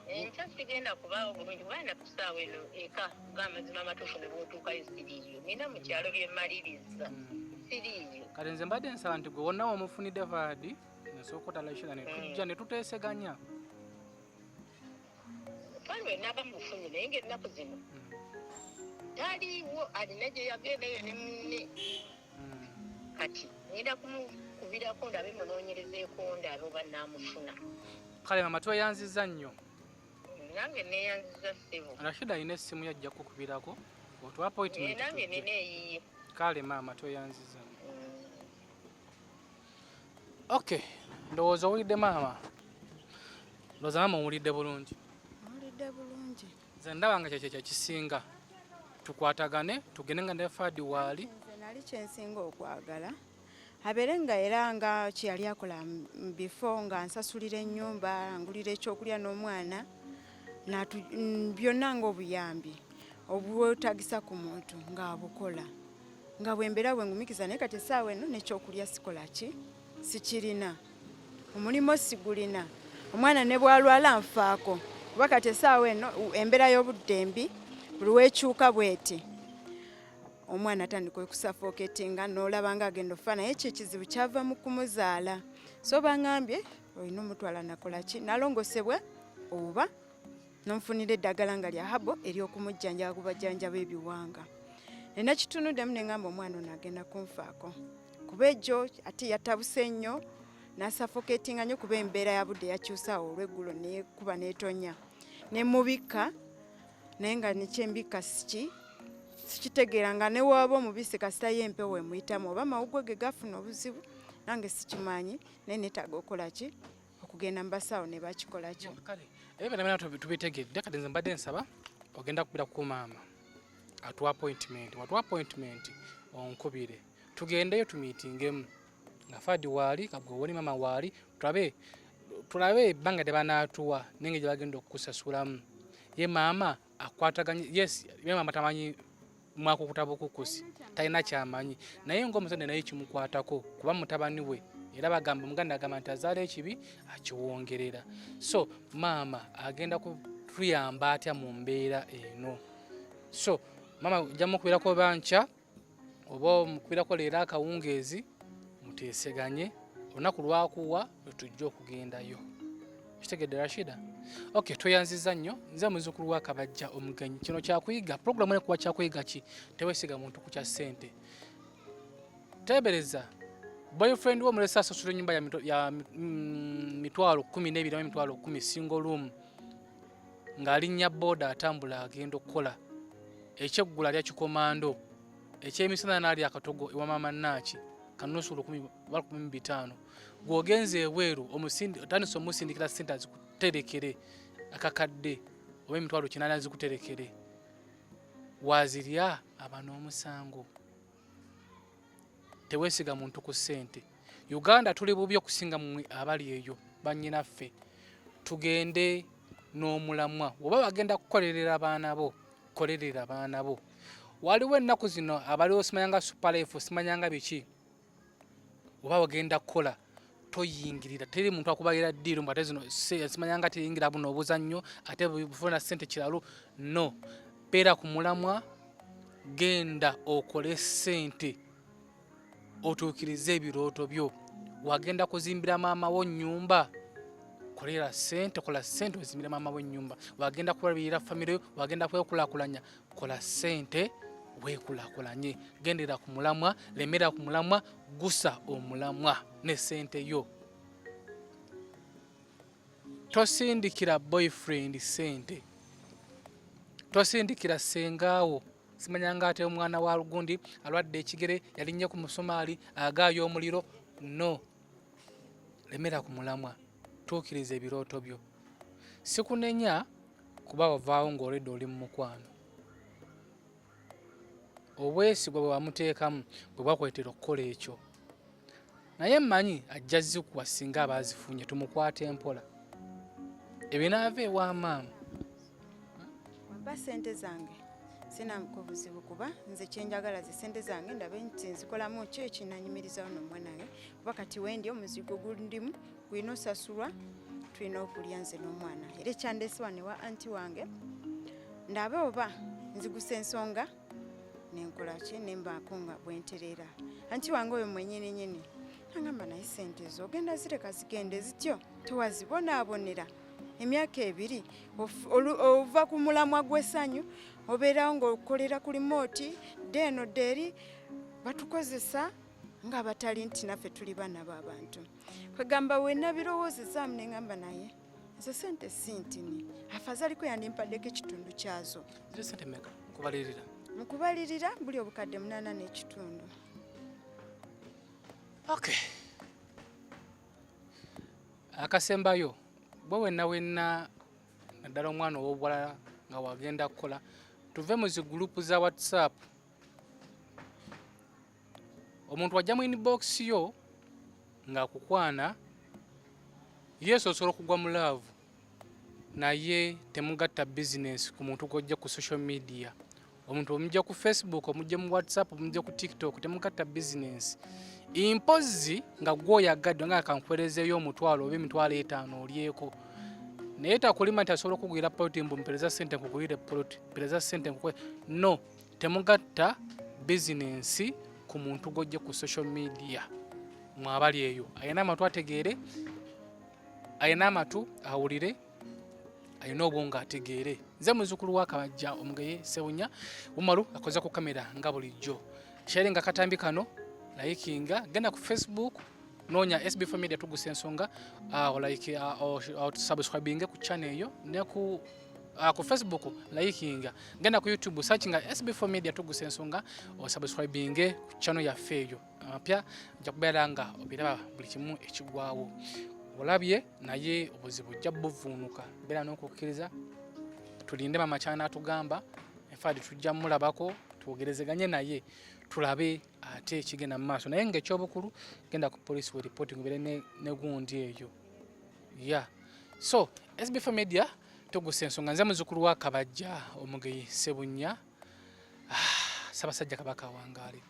Enkya sigenda kubaawo bulungi, kubanga ku ssaawa eno eka gaamazima amatuufu ne bwotuukayo siriiyo, nina mu kyalo bye mmaliriza. Siriiyo. Kati nze mbadde nsaba nti gwe wonna womufunidde Faadi, nsooka otalashira ne tujja ne tuteeseganya. Faadi we naaba mufunye, naye ngaennaku zino taliiwo, alina gye yagendayo ne munne. Kati ngenda kumukubirako ndabe, munoonyerezeeko ndabe oba naamufuna. Kale mama, tweyanziza nnyo. Nange neeyanziza, ssebo. Rashida alina essimu, yajja kukubirako otuwa appointment. Eh, nange Tujje. nina eyiye. Kale maama, tweyanziza. Okay, ndowooza owulidde maama, ndowooza maama owulidde bulungi. Owulidde bulungi. Nze ndaba nga kyekyo kyekisinga, tukwatagane, tugende nga ne Faadi waali. Nze nali kyensinga okwagala abeere nga era nga kyeyali akola before, nga nsasulira ennyumba, ngulira ekyokulya n'omwana, byonna ng'obuyambi obwetagisa ku muntu ng'abukola, nga bwembeera bwengumikiza. Naye kati essaawa eno nekyokulya sikola ki, sikirina, omulimu sigulina, omwana ne bwalwala nfaako, kuba kati essaawa eno embeera y'obudde embi, buli weekyuka bweti omwana atandika okusuffocatinga, n'olaba nga agenda okufa. Naye ekyo ekizibu kyava mu kumuzaala. So baŋŋambye olina omutwala nakola ki, nalongosebwa oba nonfunira eddagala nga lya herbal ery'okumujjanjaba, kubajjanjaba ebiwanga. Nena kitunuddemu ne ŋŋamba omwana ono agenda kunfaako, kuba ejjo ate yatabuse nnyo n'asuffocatinga nnyo, kuba embeera ya budde yakyusaawo olweggulo, nekuba n'etonya nemubikka, naye nga nekyembikka siki sikitegeera, nga ne waaba omubisi kasita ye empewo emuyitamu, oba amawuggwe ge gafuna obuzibu, nange sikimanyi. Naye neetaaga okukola ki, okugenda mu basawo ne bakikola ki. Kale ebyo byonna byonna tubitegedde. Kati nze mbadde nsaba ogenda kubira ku maama atuwa appointment, watuwa appointment onkubire, tugendeyo tumeetingemu nga Faadi waali, nga gwe woli, maama waali, tulabe ebbanga lye banaatuwa nenge gye bagenda okukusasulamu. Ye maama akwataganye, yes, ye maama tamanyi mwakukuta bukukusi, talina kyamanyi, naye ng'omuzadde naye kimukwatako, kuba mutabani we. Era bagamba, omuganda agamba nti azaala ekibi akiwongerera. So maama agenda kutuyamba atya mu mbeera eno? So Maama ojja mukubirako oba nkya oba omukubirako leero akawungeezi, muteeseganye olunaku lwakuwa lwetujja okugendayo. Kitegedde Rashida? Ok, tweyanziza nnyo. Nze muzzukulu wa Kabajja omugenyi. Kino kyakuyiga, pulogulaamu eno kuba kyakuyiga ki? Teweesiga muntu ku kya ssente. Teebereza boyfriend wo omulese asasula ennyumba ya mitwalo 12 oba emitwalo 10 single room, ng'alinnya booda atambula agenda okukola, ekyeggula alya kikomando, ekyemisana n'alya akatogo ewa maama Naaki kanusu lukumi oba 15. Gw'ogenze ebweru otandise omusindikira ssente azikuterekere akakadde oba emitwalo 8 azikuterekere, wazirya aba n'omusango. Teweesiga muntu ku ssente. Uganda tuli bubi okusinga mmwe abali eyo bannyinaffe. Tugende n'omulamwa. Oba bagenda kukolerera baana bo, kolerera baana bo. Waliwo ennaku zino abaliwo simanyanga super life, simanyanga biki. Oba bagenda kukola toyingirira, teri muntu akubalira ddiiru mbu ate zino simanyanga teyingira buno obuzannyo ate bufuna ssente kiralu. No, beera ku mulamwa, genda okole ssente otuukirize ebirooto byo. Wagenda kuzimbira maama wo nnyumba, kolera ssente, kola ssente ozimbire maama wo ennyumba. Wagenda kulabirira famire yo, wagenda kwekulaakulanya, kola ssente weekulaakulanye. Gendera ku mulamwa, lemera ku mulamwa, gusa omulamwa ne ssente yo. Tosindikira boyfriend ssente, tosindikira ssengaawo simanyanga ate omwana wa lugundi alwadde ekigere yalinnye ku musumaali agaaya omuliro. No, lemera ku mulamwa, tuukiriza ebirooto byo. Sikunenya kuba wavaawo ng'olwedde oli mu mukwano. Obwesigwa bwe wamuteekamu bwe bwakuleetera okukola ekyo, naye mmanyi ajja zikuwa singa aba azifunye. Tumukwate mpola, ebinaava ewa maama. Wampa ssente zange, sinamuka obuzibu, kuba nze kyenjagala ze ssente zange, ndabe nti nzikolamu ki ekinanyumirizawo n'omwana wange, kuba kati wendi omuzigo gundimu gulina osasulwa, tulina okulya nze n'omwana. Era ekyandeese wano ewa anti wange, ndabe oba nzigusa ensonga nenkola ki nembaako nga bwentereera. Anti wange oyo mwenyini nyini agamba, naye ssente zo ogenda zireka zigende zityo, tewazibonaabonera emyaka 2, ova ku mulamwa gw'essanyu, obeerawo ng'okolera ku limooti dde eno dde eri, batukozesa nga batali nti naffe tuli baana b'abantu. Kwegamba wenna birowoozezaamu neŋŋamba, naye ezo sente si ntini, afazaliko yandimpaddeko ekitundu kyazo. Ziri sente meka nkubalirira? Mukubalirira buli obukadde 8.5. Okay, akasembayo, bwe wenna wenna naddala omwana ow'obuwala nga wagenda kukola, tuve mu zi group za WhatsApp. Omuntu wajja mu inbox yo ng'akukwana, yesu osobola okugwa mu love, naye temugatta bizinesi ku muntu gw'ojja ku social media. Omuntu omujja ku Facebook, omujja mu WhatsApp, omujja ku TikTok, temugatta bizinesi. Impozi nga gwoyagadde nga kankuwerezeeyo omutwalo oba emitwalo 5 olyeko, naye takulima nti asobola okugwira poloti, mbu mpereza sente nkugwire poloti, mpereza sente nkukwe. No, temugatta bizinensi ku muntu gw'ojja ku social media. Mwabali eyo, alina amatu ategeere, alina amatu awulire, alina obwongo ategeere. Nze muzzukulu wa Kabajja omugeye Sewunya Umaru, akoze ku kamera nga bulijjo. Sharinga katambi kano, likinga, genda ku Facebook, noonya SB4 Media tugusa ensonga, like, subscribing ku channel eyo ne ku Facebook likinga, genda ku YouTube searchinga SB4 Media tugusa ensonga, osubscribinge ku channel yaffe eyo. Amapya nja kubeera nga obiraba buli kimu ekigwawo. Olabye, naye obuzibu ojja buvuunuka. Beera n'okukkiriza, tulinde mama kyanaatugamba. Enfaadi tujja mulabako, twogerezeganye naye, tulabe ate ekigenda mu maaso. Naye ngaekyobukulu, genda ku police we reporting, obeere ne gundi eyo ya. So SB4 Media tugusa ensonga. Nze muzzukulu wa Kabajja omugeyi Sebunya. Ah, Ssaabasajja Kabaka awangaale.